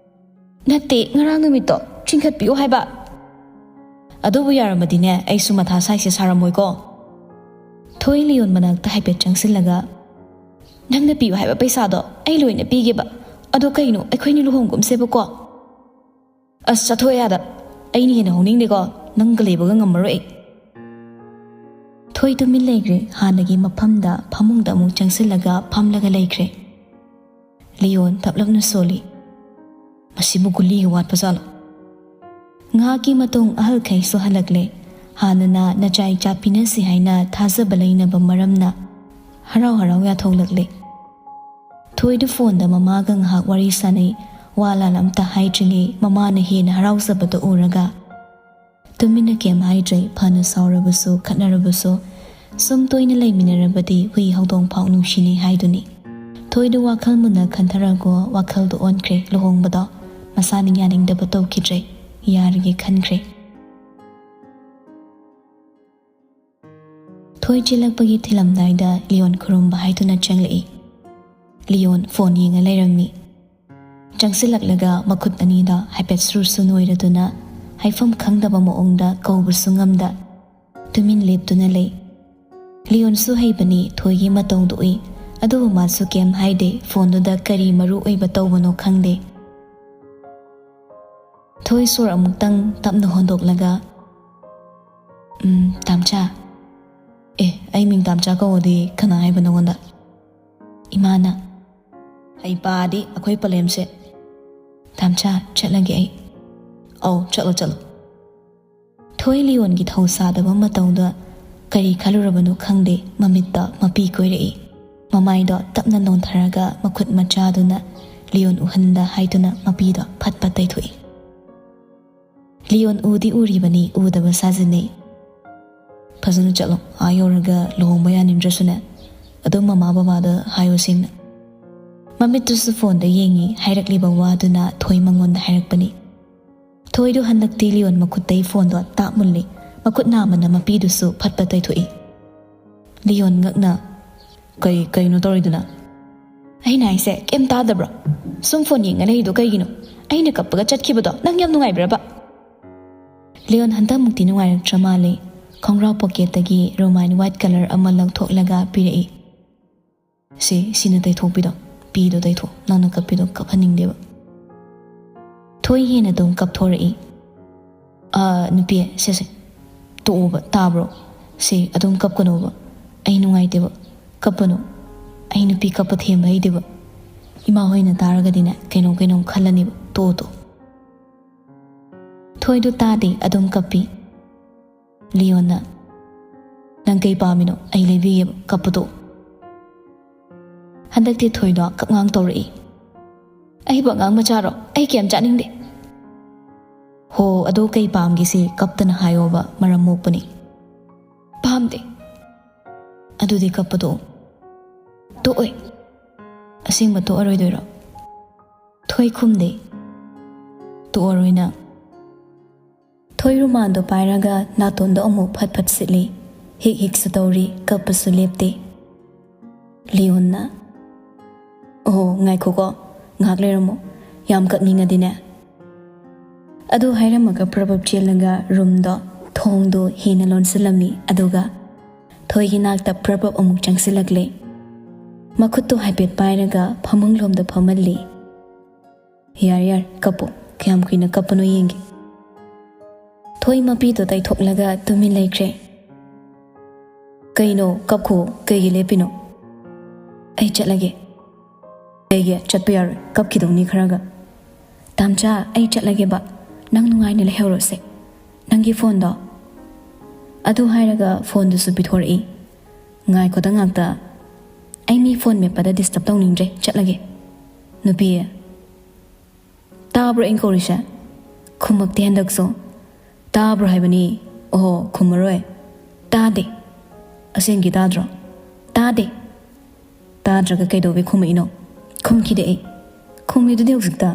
"ꯅꯠꯇꯦ, ꯉꯔꯥꯡ ꯅꯨꯃꯤꯠꯇꯣ ꯆꯤꯡꯈꯠꯄꯤꯌꯨ ꯍꯥꯏꯕ꯫" "ꯑꯗꯨꯕꯨ ꯌꯥꯔꯝꯃꯗꯤꯅꯦ, ꯑꯩꯁꯨ ꯃꯊꯥ ꯁꯥꯏꯁꯦ ꯁꯥꯔꯝꯃꯣꯏꯀꯣ꯫" ꯊꯣꯏ ꯂꯤꯌꯣꯟ ꯃꯅꯥꯛꯇ ꯍꯥꯏꯐꯦꯠ ꯆꯪꯁꯤꯜꯂꯒ, "ꯅꯪꯅ ꯄꯤꯌꯨ ꯍꯥꯏꯕ ꯄꯩꯁꯥꯗꯣ ꯑꯩ ꯂꯣꯏꯅ ꯄꯤꯒꯦꯕ꯫ ꯑꯗꯣ ꯀꯩꯅꯣ, ꯑꯩꯈꯣꯏꯅꯤ ꯂꯨꯍꯣꯡꯒꯨꯝꯁꯦꯕꯀꯣ꯫" "ꯑꯁ, ꯆꯠꯊꯣꯛꯑꯦ ꯑꯥꯗ꯫ ꯑꯩꯅ ꯍꯦꯟꯅ ꯍꯣꯡꯅꯤꯡꯗꯦꯀꯣ, ꯅꯪꯒ ꯂꯩꯕꯒ ꯉꯝꯃꯔꯣꯏ ꯑꯩ꯫" ꯊꯣꯏ ꯇꯨꯃꯤꯟ ꯂꯩꯈ꯭ꯔꯦ꯫ ꯍꯥꯟꯅꯒꯤ ꯃꯐꯝꯗ ꯐꯃꯨꯡꯗ ꯑꯃꯨꯛ ꯆꯪꯁꯤꯜꯂꯒ ꯐꯝꯂꯒ ꯂꯩꯈ꯭ꯔꯦ꯫ ꯂꯤꯌꯣꯟ ꯇꯞꯂꯞꯅ ꯁꯣꯜꯂꯤ꯫ "ꯃꯁꯤꯕꯨ ꯒꯨꯂꯤꯒ ꯋꯥꯠꯄ ꯖꯥꯠꯂꯣ?" ꯉꯥꯏꯍꯥꯛꯀꯤ ꯃꯇꯨꯡ ꯑꯍꯜꯈꯩꯁꯨ ꯍꯜꯂꯛꯂꯦ꯫ ꯍꯥꯟꯅꯅ ꯅꯆꯥꯏ ꯆꯥꯛ ꯄꯤꯅꯁꯤ ꯍꯥꯏꯅ ꯊꯥꯖꯕ ꯂꯩꯅꯕ ꯃꯔꯝꯅ ꯍꯔꯥꯎ ꯍꯔꯥꯎ ꯌꯥꯊꯣꯛꯂꯛꯂꯦ꯫ ꯊꯣꯏꯗꯨ ꯐꯣꯟꯗ ꯃꯃꯥꯒ ꯉꯥꯏꯍꯥꯛ ꯋꯥꯔꯤ ꯁꯥꯟꯅꯩ꯫ ꯋꯥ ꯂꯥꯟ ꯑꯝꯇ ꯍꯥꯏꯗ꯭ꯔꯤꯉꯩ ꯃꯃꯥꯅ ꯍꯦꯟꯅ ꯍꯔꯥꯎꯖꯕꯗꯨ ꯎꯔꯒ ꯇꯨꯃꯤꯟꯅ ꯀꯩꯝ ꯍꯥꯏꯗ꯭ꯔꯦ꯫ ꯐꯅ ꯁꯥꯎꯔꯕꯁꯨ, ꯈꯠꯅꯔꯕꯁꯨ, ꯁꯨꯝ ꯇꯣꯏꯅ ꯂꯩꯃꯤꯟꯅꯔꯕꯗꯤ ꯍꯨꯏ ꯍꯧꯗꯣꯡ ꯐꯥꯎ ꯅꯨꯡꯁꯤꯅꯩ ꯍꯥꯏꯗꯨꯅꯤ꯫ ꯊꯣꯏꯗꯨ ꯋꯥꯈꯜ ꯃꯨꯟꯅ ꯈꯟꯊꯔꯒ ꯋꯥꯈꯜꯗꯨ ꯑꯣꯟꯈ꯭ꯔꯦ꯫ ꯂꯨꯍꯣꯡꯕꯗꯣ ꯃꯁꯥꯅ ꯌꯥꯅꯤꯡꯗꯕ ꯇꯧꯈꯤꯗ꯭ꯔꯦ꯫ ꯌꯥꯔꯒꯦ ꯈꯟꯈ꯭ꯔꯦ꯫ ꯊꯣꯏ ꯆꯦꯜꯂꯛꯄꯒꯤ ꯊꯤꯜꯂꯝꯗꯥꯏꯗ ꯂꯤꯌꯣꯟ ꯈꯨꯔꯨꯝꯕ ꯍꯥꯏꯗꯨꯅ ꯆꯪꯂꯛꯏ꯫ ꯂꯤꯌꯣꯟ ꯐꯣꯟ ꯌꯦꯡꯉ ꯂꯩꯔꯝꯃꯤ꯫ ꯆꯪꯁꯤꯜꯂꯛꯂꯒ ꯃꯈꯨꯠ ꯑꯅꯤꯗ ꯍꯥꯏꯐꯦꯠ ꯁꯨꯔ ꯁꯨ ꯅꯣꯏꯔꯗꯨꯅ ꯍꯥꯏꯐꯝ ꯈꯪꯗꯕ ꯃꯑꯣꯡꯗ ꯀꯧꯕꯁꯨ ꯉꯝꯗ ꯇꯨꯃꯤꯟ ꯂꯦꯞꯇꯨꯅ ꯂꯩ꯫ ꯂꯤꯌꯣꯟꯁꯨ ꯍꯩꯕꯅꯤ, ꯊꯣꯏꯒꯤ ꯃꯇꯧꯗꯨ ꯎꯏ꯫ ꯑꯗꯨꯕꯨ ꯃꯥꯁꯨ ꯀꯩꯝ ꯍꯥꯏꯗꯦ꯫ ꯐꯣꯟꯗꯨꯗ ꯀꯔꯤ ꯃꯔꯨ ꯑꯣꯏꯕ ꯇꯧꯕꯅꯣ ꯈꯪꯗꯦ꯫ ꯊꯣꯏ ꯁꯣꯔ ꯑꯃꯨꯛꯇꯪ ꯇꯞꯅ ꯍꯣꯟꯗꯣꯛꯂꯒ, "ꯎꯝ, ꯇꯥꯝꯆꯥ꯫ ꯑꯦ, ꯑꯩ ꯃꯤꯡ ꯇꯥꯝꯆꯥ ꯀꯧꯕꯗꯤ ꯀꯅꯥ ꯍꯥꯏꯕ ꯅꯉꯣꯟꯗ?" ꯏꯃꯥꯅ꯫ "ꯍꯩꯄꯥꯗꯤ ꯑꯩꯈꯣꯏ ꯄꯂꯦꯝꯁꯦ꯫ ꯇꯥꯝꯆꯥ, ꯆꯠꯂꯒꯦ ꯑꯩ꯫" "ꯑꯧ, ꯆꯠꯂꯣ, ꯆꯠꯂꯣ꯫" ꯊꯣꯏ ꯂꯤꯌꯣꯟꯒꯤ ꯊꯧꯁꯥꯗꯕ ꯃꯇꯧꯗ ꯀꯔꯤ ꯈꯜꯂꯨꯔꯕꯅꯣ ꯈꯪꯗꯦ, ꯃꯃꯤꯠꯇ ꯃꯄꯤ ꯀꯣꯏꯔꯛꯏ꯫ ꯃꯃꯥꯏꯗꯣ ꯇꯞꯅ ꯅꯣꯟꯊꯔꯒ ꯃꯈꯨꯠ ꯃꯆꯥꯗꯨꯅ ꯂꯤꯌꯣꯟ ꯎꯍꯟꯗ ꯍꯥꯏꯗꯨꯅ ꯃꯄꯤꯗꯣ ꯐꯠ ꯐꯠ ꯇꯩꯊꯣꯛꯏ꯫ ꯂꯤꯌꯣꯟ ꯎꯗꯤ ꯎꯔꯤꯕꯅꯤ, ꯎꯗꯕ ꯁꯥꯖꯤꯟꯅꯩ꯫ "ꯐꯖꯅ ꯆꯠꯂꯣ, ꯑꯥ ꯌꯧꯔꯒ ꯂꯨꯍꯣꯡꯕ ꯌꯥꯅꯤꯡꯗ꯭ꯔꯁꯨꯅꯦ, ꯑꯗꯨꯝ ꯃꯃꯥ ꯕꯕꯥꯗ ꯍꯥꯏꯌꯣ ꯁꯦꯡꯅ꯫" ꯃꯃꯤꯠꯇꯨꯁꯨ ꯐꯣꯟꯗ ꯌꯦꯡꯉꯤ, ꯍꯥꯏꯔꯛꯂꯤꯕ ꯋꯥꯗꯨꯅ ꯊꯣꯏ ꯃꯉꯣꯟꯗ ꯍꯥꯏꯔꯛꯄꯅꯤ꯫ ꯊꯣꯏꯗꯨ ꯍꯟꯗꯛꯇꯤ ꯂꯤꯌꯣꯟ ꯃꯈꯨꯠꯇꯩ ꯐꯣꯟꯗꯣ ꯇꯥꯞ ꯃꯨꯜꯂꯤ꯫ ꯃꯈꯨꯠ ꯅꯥꯝꯃꯅ ꯃꯄꯤꯗꯨꯁꯨ ꯐꯠ ꯐꯠ ꯇꯩꯊꯣꯛꯏ꯫ ꯂꯤꯌꯣꯟ ꯉꯛꯅ, "ꯀꯩ, ꯀꯩꯅꯣ ꯇꯧꯔꯤꯗꯨꯅ?" "ꯑꯩꯅ ꯍꯥꯏꯁꯦ ꯀꯩꯝ ꯇꯥꯗꯕ꯭ꯔꯣ? ꯁꯨꯝ ꯐꯣꯟ ꯌꯦꯡꯉ ꯂꯩꯔꯤꯗꯣ ꯀꯩꯒꯤꯅꯣ? ꯑꯩꯅ ꯀꯞꯄꯒ ꯆꯠꯈꯤꯕꯗꯣ ꯅꯪ ꯌꯥꯝ ꯅꯨꯡꯉꯥꯏꯕ꯭ꯔꯕ?" ꯂꯤꯌꯣꯟ ꯍꯟꯗꯛꯃꯨꯛꯇꯤ ꯅꯨꯡꯉꯥꯏꯔꯛꯇ꯭ꯔ ꯃꯥꯜꯂꯦ꯫ ꯈꯣꯡꯒ꯭ꯔꯥꯎ ꯄꯣꯀꯦꯠꯇꯒꯤ ꯔꯣꯃꯥꯏꯟ ꯋꯥꯏꯠ ꯀꯂꯔ ꯑꯃ ꯂꯧꯊꯣꯛꯂꯒ ꯄꯤꯔꯛꯏ꯫ "ꯁꯤ, ꯁꯤꯅ ꯇꯩꯊꯣꯛꯄꯤꯗꯣ꯫ ꯄꯤꯗꯣ ꯇꯩꯊꯣꯛ꯫ ꯅꯪꯅ ꯀꯞꯄꯤꯗꯣ ꯀꯞꯍꯟꯅꯤꯡꯗꯦꯕ꯫" ꯊꯣꯏ ꯍꯦꯟꯅ ꯑꯗꯨꯝ ꯀꯞꯊꯣꯔꯛꯏ꯫ "ꯑꯥ, ꯅꯨꯄꯤ, ꯁꯦ, ꯁꯦ, ꯇꯣꯛꯑꯣꯕ, ꯇꯥꯕ꯭ꯔꯣ? ꯁꯦ, ꯑꯗꯨꯝ ꯀꯞꯀꯅꯣꯕ꯫ ꯑꯩ ꯅꯨꯡꯉꯥꯏꯇꯦꯕ꯫ ꯀꯞꯄꯅꯨ꯫ ꯑꯩ ꯅꯨꯄꯤ ꯀꯞꯄ ꯊꯦꯝꯕ ꯍꯩꯇꯦꯕ꯫ ꯏꯃꯥ ꯍꯣꯏꯅ ꯇꯥꯔꯒꯗꯤꯅꯦ, ꯀꯩꯅꯣꯝ ꯀꯩꯅꯣꯝ ꯈꯜꯂꯅꯦꯕ꯫ ꯇꯣꯛꯑꯣ, ꯇꯣꯛꯑꯣ꯫" ꯊꯣꯏꯗꯨ ꯇꯥꯗꯦ, ꯑꯗꯨꯝ ꯀꯞꯄꯤ꯫ ꯂꯤꯌꯣꯟꯅ, "ꯅꯪ ꯀꯩ ꯄꯥꯝꯃꯤꯅꯣ? ꯑꯩ ꯂꯩꯕꯤꯒꯦꯕ, ꯀꯞꯄꯗꯣ꯫" ꯍꯟꯗꯛꯇꯤ ꯊꯣꯏꯗꯣ ꯀꯞꯉꯥꯡ ꯇꯧꯔꯛꯏ꯫ "ꯑꯩꯕꯨ ꯑꯉꯥꯡ ꯃꯆꯥꯔꯣ? ꯑꯩ ꯀꯩꯝ ꯆꯥꯅꯤꯡꯗꯦ꯫" "ꯍꯣ, ꯑꯗꯣ ꯀꯩ ꯄꯥꯝꯒꯦ ꯁꯤ ꯀꯞꯇꯅ ꯍꯥꯏꯌꯣꯕ, ꯃꯔꯝ ꯃꯣꯛꯄꯅꯤ꯫" "ꯄꯥꯝꯗꯦ꯫" ꯑꯗꯨꯗꯤ ꯀꯞꯄ ꯇꯣꯛꯑꯣ꯫ ꯇꯣꯛꯑꯣꯏ꯫ ꯑꯁꯦꯡꯕ ꯇꯣꯛꯑꯔꯣꯏꯗꯣꯏꯔꯣ? ꯊꯣꯏ ꯈꯨꯝꯗꯦ꯫ ꯇꯣꯛꯑꯔꯣꯏ ꯅꯪ꯫ ꯊꯣꯏ ꯔꯨꯃꯥꯟꯗꯣ ꯄꯥꯏꯔꯒ ꯅꯥꯇꯣꯟꯗꯣ ꯑꯃꯨꯛ ꯐꯠ ꯐꯠ ꯁꯤꯠꯂꯤ꯫ ꯍꯤꯛ ꯍꯤꯛꯁꯨ ꯇꯧꯔꯤ, ꯀꯞꯄꯁꯨ ꯂꯦꯞꯇꯦ꯫ ꯂꯤꯌꯣꯟꯅ, "ꯑꯣꯍꯣ, ꯉꯥꯏꯈꯣꯀꯣ, ꯉꯥꯏꯍꯥꯛ ꯂꯩꯔꯝꯃꯣ, ꯌꯥꯝ ꯀꯞꯅꯤꯡꯉꯗꯤꯅꯦ"꯫ ꯑꯗꯨ ꯍꯥꯏꯔꯝꯃꯒ ꯄ꯭ꯔꯕꯞ ꯆꯦꯜꯂꯒ ꯔꯨꯝꯗꯣ, ꯊꯣꯡꯗꯣ ꯍꯦꯟꯅ ꯂꯣꯟꯁꯤꯜꯂꯝꯃꯤ꯫ ꯑꯗꯨꯒ ꯊꯣꯏꯒꯤ ꯅꯥꯛꯇ ꯄ꯭ꯔꯕꯞ ꯑꯃꯨꯛ ꯆꯪꯁꯤꯜꯂꯛꯂꯦ꯫ ꯃꯈꯨꯠꯇꯣ ꯍꯥꯏꯐꯦꯠ ꯄꯥꯏꯔꯒ ꯐꯃꯨꯡꯂꯣꯝꯗ ꯐꯝꯍꯜꯂꯤ꯫ "ꯌꯥꯔꯦ, ꯌꯥꯔꯦ, ꯀꯞꯄꯣ꯫ ꯀꯌꯥꯝ ꯀꯨꯏꯅ ꯀꯞꯄꯅꯣ ꯌꯦꯡꯒꯦ"꯫ ꯊꯣꯏ ꯃꯄꯤꯗꯣ ꯇꯩꯊꯣꯛꯂꯒ ꯇꯨꯃꯤꯟ ꯂꯩꯈ꯭ꯔꯦ꯫ "ꯀꯩꯅꯣ, ꯀꯞꯈꯣ, ꯀꯩꯒꯤ ꯂꯦꯞꯄꯤꯅꯣ?" "ꯑꯩ ꯆꯠꯂꯒꯦ"꯫ "ꯀꯩꯒꯤ ꯆꯠꯄ ꯌꯥꯔꯣꯏ? ꯀꯞꯈꯤꯗꯧꯅꯤ ꯈꯔꯒ"꯫ "ꯇꯥꯝꯆꯥ, ꯑꯩ ꯆꯠꯂꯒꯦꯕ, ꯅꯪ ꯅꯨꯡꯉꯥꯏꯅ ꯂꯩꯍꯧꯔꯣꯁꯦ꯫ ꯅꯪꯒꯤ ꯐꯣꯟꯗꯣ"꯫ ꯑꯗꯨ ꯍꯥꯏꯔꯒ ꯐꯣꯟꯗꯨꯁꯨ ꯄꯤꯊꯣꯔꯛꯏ꯫ "ꯉꯥꯏꯈꯣꯗ ꯉꯥꯛꯇ, ꯑꯩ ꯃꯤ ꯐꯣꯟ ꯃꯦꯠꯄꯗ ꯗꯤꯁꯇꯔꯕ ꯇꯧꯅꯤꯡꯗ꯭ꯔꯦ, ꯆꯠꯂꯒꯦ"꯫ ꯅꯨꯄꯤ, "ꯇꯥꯕ꯭ꯔꯣ ꯑꯩꯅ ꯀꯧꯔꯤꯁꯦ? ꯈꯨꯝꯃꯛꯇꯦ ꯍꯟꯗꯛꯁꯨ"꯫ "ꯇꯥꯕ꯭ꯔꯣ ꯍꯥꯏꯕꯅꯤ"꯫ "ꯑꯣꯍꯣ, ꯈꯨꯝꯃꯔꯣꯏ"꯫ "ꯇꯥꯗꯦ"꯫ "ꯑꯁꯦꯡꯀꯤ ꯇꯥꯗ꯭ꯔꯣ?" "ꯇꯥꯗꯦ"꯫ "ꯇꯥꯗ꯭ꯔꯒ ꯀꯩꯗꯧꯕꯩ ꯈꯨꯝꯃꯛꯏꯅꯣ?" "ꯈꯨꯝꯈꯤꯗꯦ ꯑꯩ"꯫ "ꯈꯨꯝꯃꯤꯗꯨꯗꯤ ꯍꯧꯖꯤꯛꯇ"꯫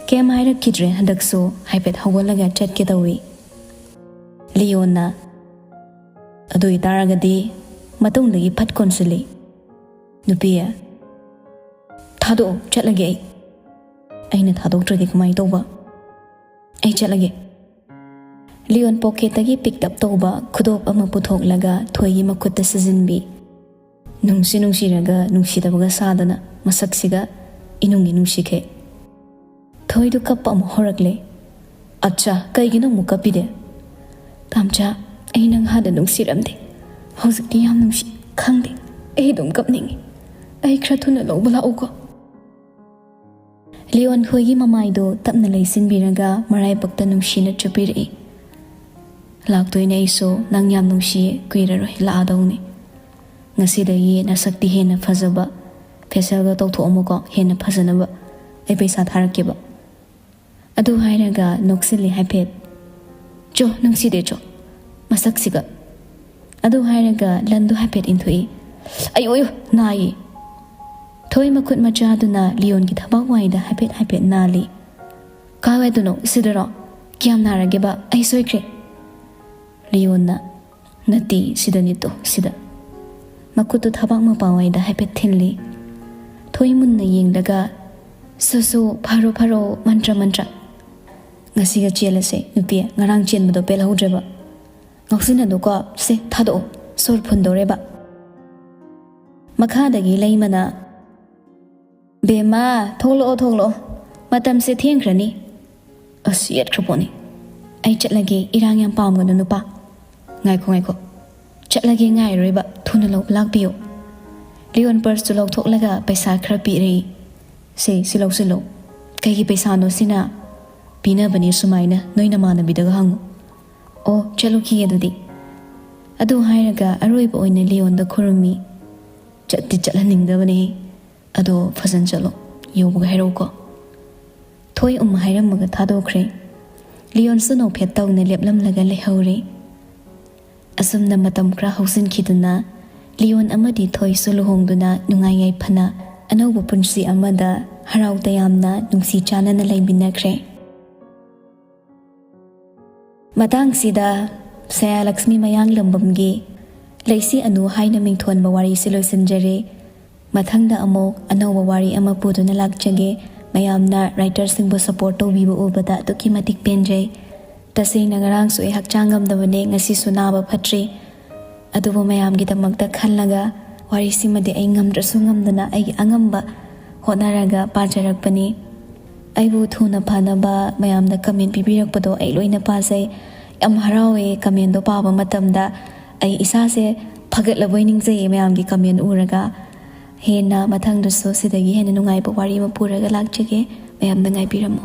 ꯀꯩꯝ ꯍꯥꯏꯔꯛꯈꯤꯗ꯭ꯔꯦ꯫ ꯍꯟꯗꯛꯁꯨ ꯍꯥꯏꯐꯦꯠ ꯍꯧꯒꯠꯂꯒ ꯆꯠꯀꯦ ꯇꯧꯏ꯫ ꯂꯤꯌꯣꯟꯅ, "ꯑꯗꯨ ꯑꯣꯏꯇꯥꯔꯒꯗꯤ ꯃꯇꯨꯡꯗꯒꯤ ꯐꯠ ꯀꯣꯟꯁꯤꯜꯂꯤ"꯫ ꯅꯨꯄꯤ, "ꯊꯥꯗꯣꯛꯑꯣ, ꯆꯠꯂꯒꯦ ꯑꯩ"꯫ "ꯑꯩꯅ ꯊꯥꯗꯣꯛꯇ꯭ꯔꯗꯤ ꯀꯃꯥꯏꯅ ꯇꯧꯕ?" "ꯑꯩ ꯆꯠꯂꯒꯦ"꯫ ꯂꯤꯌꯣꯟ ꯄꯣꯀꯦꯠꯇꯒꯤ ꯄꯤꯛ ꯑꯞ ꯇꯧꯕ ꯈꯨꯗꯣꯞ ꯑꯃ ꯄꯨꯊꯣꯛꯂꯒ ꯊꯣꯏꯒꯤ ꯃꯈꯨꯠꯇ ꯁꯤꯖꯤꯟꯕꯤ꯫ ꯅꯨꯡꯁꯤ ꯅꯨꯡꯁꯤꯔꯒ ꯅꯨꯡꯁꯤꯗꯕꯒ ꯁꯥꯗꯅ ꯃꯁꯛꯁꯤꯒ ꯏꯅꯨꯡꯒꯤ ꯅꯨꯡꯁꯤꯈꯩ꯫ ꯊꯣꯏꯗꯨ ꯀꯞꯄ ꯑꯃꯨꯛ ꯍꯧꯔꯛꯂꯦ꯫ "ꯑꯠꯆꯥ, ꯀꯩꯒꯤꯅꯣ ꯑꯃꯨꯛ ꯀꯞꯄꯤꯗꯦ?" "ꯇꯥꯝꯆꯥ, ꯑꯩ ꯅꯪ ꯍꯥꯟꯅ ꯅꯨꯡꯁꯤꯔꯝꯗꯦ꯫ ꯍꯧꯖꯤꯛꯇꯤ ꯌꯥꯝ ꯅꯨꯡꯁꯤ꯫ ꯈꯪꯗꯦ, ꯑꯩ ꯑꯗꯨꯝ ꯀꯞꯅꯤꯡꯉꯤ꯫ ꯑꯩ ꯈꯔ ꯊꯨꯅ ꯂꯧꯕ ꯂꯥꯛꯎꯀꯣ"꯫ ꯂꯤꯌꯣꯟ ꯊꯣꯏꯒꯤ ꯃꯃꯥꯏꯗꯣ ꯇꯞꯅ ꯂꯩꯁꯤꯟꯕꯤꯔꯒ ꯃꯔꯥꯏꯕꯛꯇ ꯅꯨꯡꯁꯤꯅ ꯆꯨꯞꯄꯤꯔꯛꯏ꯫ "ꯂꯥꯛꯇꯣꯏꯅꯦ ꯑꯩꯁꯨ, ꯅꯪ ꯌꯥꯝ ꯅꯨꯡꯁꯤꯌꯦ, ꯀꯨꯏꯔꯔꯣꯏ ꯂꯥꯛꯑꯗꯧꯅꯦ꯫ ꯉꯁꯤꯗꯒꯤ ꯅꯁꯛꯇꯤ ꯍꯦꯟꯅ ꯐꯖꯕ, ꯐꯦꯁꯤꯌꯦꯜꯒ ꯇꯧꯊꯣꯛꯑꯝꯃꯨꯀꯣ, ꯍꯦꯟꯅ ꯐꯖꯅꯕ꯫ ꯑꯩ ꯄꯩꯁꯥ ꯊꯥꯔꯛꯀꯦꯕ"꯫ ꯑꯗꯨ ꯍꯥꯏꯔꯒ ꯅꯣꯛꯁꯤꯜꯂꯤ ꯍꯥꯏꯐꯦꯠ꯫ "ꯆꯣ, ꯅꯨꯡꯁꯤꯗꯦ, ꯆꯣ, ꯃꯁꯛꯁꯤꯒ"꯫ ꯑꯗꯨ ꯍꯥꯏꯔꯒ ꯂꯟꯗꯨ ꯍꯥꯏꯐꯦꯠ ꯏꯟꯊꯣꯛꯏ꯫ "ꯑꯌꯣ, ꯑꯌꯣ, ꯅꯥꯏꯌꯦ!" ꯊꯣꯏ ꯃꯈꯨꯠ ꯃꯆꯥꯗꯨꯅ ꯂꯤꯌꯣꯟꯒꯤ ꯊꯕꯥꯛ ꯋꯥꯏꯗ ꯍꯥꯏꯐꯦꯠ ꯍꯥꯏꯐꯦꯠ ꯅꯥꯜꯂꯤ꯫ "ꯀꯥꯏꯋꯥꯏꯗꯅꯣ? ꯁꯤꯗꯔꯣ? ꯀꯌꯥꯝ ꯅꯥꯔꯒꯦꯕ? ꯑꯩ ꯁꯣꯏꯈ꯭ꯔꯦ!" ꯂꯤꯌꯣꯟꯅ, "ꯅꯠꯇꯦ, ꯁꯤꯗꯅꯤ ꯇꯣ, ꯁꯤꯗ꯫" ꯃꯈꯨꯠꯇꯨ ꯊꯕꯥꯛ ꯃꯄꯥꯋꯥꯏꯗ ꯍꯥꯏꯐꯦꯠ ꯊꯤꯜꯂꯤ꯫ ꯊꯣꯏ ꯃꯨꯟꯅ ꯌꯦꯡꯂꯒ, "ꯁꯨ ꯁꯨ, ꯐꯔꯣ ꯐꯔꯣ, ꯃꯟꯇ꯭ꯔ ꯃꯟꯇ꯭ꯔ꯫ ꯉꯁꯤꯒ ꯆꯦꯜꯂꯁꯦ ꯅꯨꯄꯤ, ꯉꯔꯥꯡ ꯆꯦꯟꯕꯗꯣ ꯄꯦꯜꯍꯧꯗ꯭ꯔꯦꯕ꯫ ꯉꯥꯎꯁꯤꯟꯅꯅꯨꯀꯣ, ꯁꯦ ꯊꯥꯗꯣꯛꯑꯣ, ꯁꯣꯔ ꯐꯨꯟꯗꯧꯔꯦꯕ꯫" ꯃꯈꯥꯗꯒꯤ ꯂꯩꯃꯅ, "ꯕꯦꯝꯃ, ꯊꯣꯛꯂꯛꯑꯣ, ꯊꯣꯛꯂꯛꯑꯣ, ꯃꯇꯝꯁꯦ ꯊꯦꯡꯈ꯭ꯔꯅꯤ꯫" "ꯑꯁ, ꯌꯦꯠꯈ꯭ꯔ ꯄꯣꯠꯅꯤ꯫ ꯑꯩ ꯆꯠꯂꯒꯦ, ꯏꯔꯥꯡ ꯌꯥꯝ ꯄꯥꯝꯒꯅꯨ ꯅꯨꯄꯥ꯫" "ꯉꯥꯏꯈꯣ, ꯉꯥꯏꯈꯣ꯫ ꯆꯠꯂꯒꯦ ꯉꯥꯏꯔꯣꯏꯕ, ꯊꯨꯅ ꯂꯧꯕ ꯂꯥꯛꯄꯤꯌꯨ꯫" ꯂꯤꯌꯣꯟ ꯄꯔꯁꯇꯨ ꯂꯧꯊꯣꯛꯂꯒ ꯄꯩꯁꯥ ꯈꯔ ꯄꯤꯔꯛꯏ꯫ "ꯁꯦ, ꯁꯤ ꯂꯧꯁꯤꯜꯂꯣ꯫" "ꯀꯩꯒꯤ ꯄꯩꯁꯥꯅꯣ ꯁꯤꯅ?" "ꯄꯤꯅꯕꯅꯦ ꯁꯨꯃꯥꯏꯅ, ꯅꯣꯏ ꯅꯃꯥꯟꯅꯕꯤꯗꯒ ꯍꯪꯉꯨ꯫" "ꯑꯣ, ꯆꯠꯂꯨꯈꯤꯒꯦ ꯑꯗꯨꯗꯤ꯫" ꯑꯗꯨ ꯍꯥꯏꯔꯒ ꯑꯔꯣꯏꯕ ꯑꯣꯏꯅ ꯂꯤꯌꯣꯟꯗ ꯈꯨꯔꯨꯝꯃꯤ꯫ "ꯆꯠꯇꯤ ꯆꯠꯍꯟꯅꯤꯡꯗꯕꯅꯦ꯫ ꯑꯗꯣ ꯐꯖꯅ ꯆꯠꯂꯣ, ꯌꯧꯕꯒ ꯍꯥꯏꯔꯛꯎꯀꯣ꯫" ꯊꯣꯏ ꯎꯝ ꯍꯥꯏꯔꯝꯃꯒ ꯊꯥꯗꯣꯛꯈ꯭ꯔꯦ꯫ ꯂꯤꯌꯣꯟꯁꯨ ꯅꯣꯛꯐꯦꯠ ꯇꯧꯅ ꯂꯦꯞꯂꯝꯂꯒ ꯂꯩꯍꯧꯔꯦ꯫ ꯑꯁꯨꯝꯅ ꯃꯇꯝ ꯈꯔ ꯍꯧꯖꯤꯟꯈꯤꯗꯨꯅ ꯂꯤꯌꯣꯟ ꯑꯃꯗꯤ ꯊꯣꯏꯁꯨ ꯂꯨꯍꯣꯡꯗꯨꯅ ꯅꯨꯡꯉꯥꯏ ꯌꯥꯏꯐꯅ ꯑꯅꯧꯕ ꯄꯨꯟꯁꯤ ꯑꯃꯗ ꯍꯔꯥꯎ ꯇꯌꯥꯝꯅ ꯅꯨꯡꯁꯤ ꯆꯥꯟꯅꯅ ꯂꯩꯃꯤꯟꯅꯈ꯭ꯔꯦ꯫ ꯃꯇꯥꯡꯁꯤꯗ ꯁꯌꯥꯂꯛꯁꯃꯤ ꯃꯌꯥꯡꯂꯝꯕꯝꯒꯤ ꯂꯩꯁꯤ ꯑꯅꯨ ꯍꯥꯏꯅ ꯃꯤꯡꯊꯣꯟꯕ ꯋꯥꯔꯤꯁꯤ ꯂꯣꯏꯁꯤꯟꯖꯔꯦ꯫ ꯃꯊꯪꯗ ꯑꯃꯨꯛ ꯑꯅꯧꯕ ꯋꯥꯔꯤ ꯑꯃ ꯄꯨꯗꯨꯅ ꯂꯥꯛꯆꯒꯦ꯫ ꯃꯌꯥꯝꯅ ꯔꯥꯏꯇꯔꯁꯤꯡꯕꯨ ꯁꯄꯣꯔꯠ ꯇꯧꯕꯤꯕ ꯎꯕꯗ ꯑꯗꯨꯛꯀꯤ ꯃꯇꯤꯛ ꯄꯦꯟꯖꯩ꯫ ꯇꯁꯦꯡꯅ ꯉꯔꯥꯡꯁꯨ ꯑꯩ ꯍꯛꯆꯥꯡ ꯉꯝꯗꯕꯅꯦ, ꯉꯁꯤꯁꯨ ꯅꯥꯕ ꯐꯠꯇ꯭ꯔꯤ꯫ ꯑꯗꯨꯕꯨ ꯃꯌꯥꯝꯒꯤꯗꯃꯛꯇ ꯈꯜꯂꯒ ꯋꯥꯔꯤꯁꯤꯃꯗꯤ ꯑꯩ ꯉꯝꯗ꯭ꯔꯁꯨ ꯉꯝꯗꯅ ꯑꯩꯒꯤ ꯑꯉꯝꯕ ꯍꯣꯠꯅꯔꯒ ꯄꯥꯖꯔꯛꯄꯅꯤ꯫ ꯑꯩꯕꯨ ꯊꯨꯅ ꯐꯅꯕ ꯃꯌꯥꯝꯅ ꯀꯃꯦꯟ ꯄꯤꯕꯤꯔꯛꯄꯗꯣ ꯑꯩ ꯂꯣꯏꯅ ꯄꯥꯖꯩ꯫ ꯌꯥꯝ ꯍꯔꯥꯎꯋꯦ ꯀꯃꯦꯟꯗꯣ ꯄꯥꯕ ꯃꯇꯝꯗ꯫ ꯑꯩ ꯏꯁꯥꯁꯦ ꯐꯒꯠꯂꯕꯣꯏ ꯅꯤꯡꯖꯩꯌꯦ ꯃꯌꯥꯝꯒꯤ ꯀꯃꯦꯟ ꯎꯔꯒ꯫ ꯍꯦꯟꯅ ꯃꯊꯪꯗꯁꯨ ꯁꯤꯗꯒꯤ ꯍꯦꯟꯅ ꯅꯨꯡꯉꯥꯏꯕ ꯋꯥꯔꯤ ꯑꯃ ꯄꯨꯔꯒ ꯂꯥꯛꯆꯒꯦ꯫ ꯃꯌꯥꯝꯅ ꯉꯥꯏꯕꯤꯔꯝꯃꯨ꯫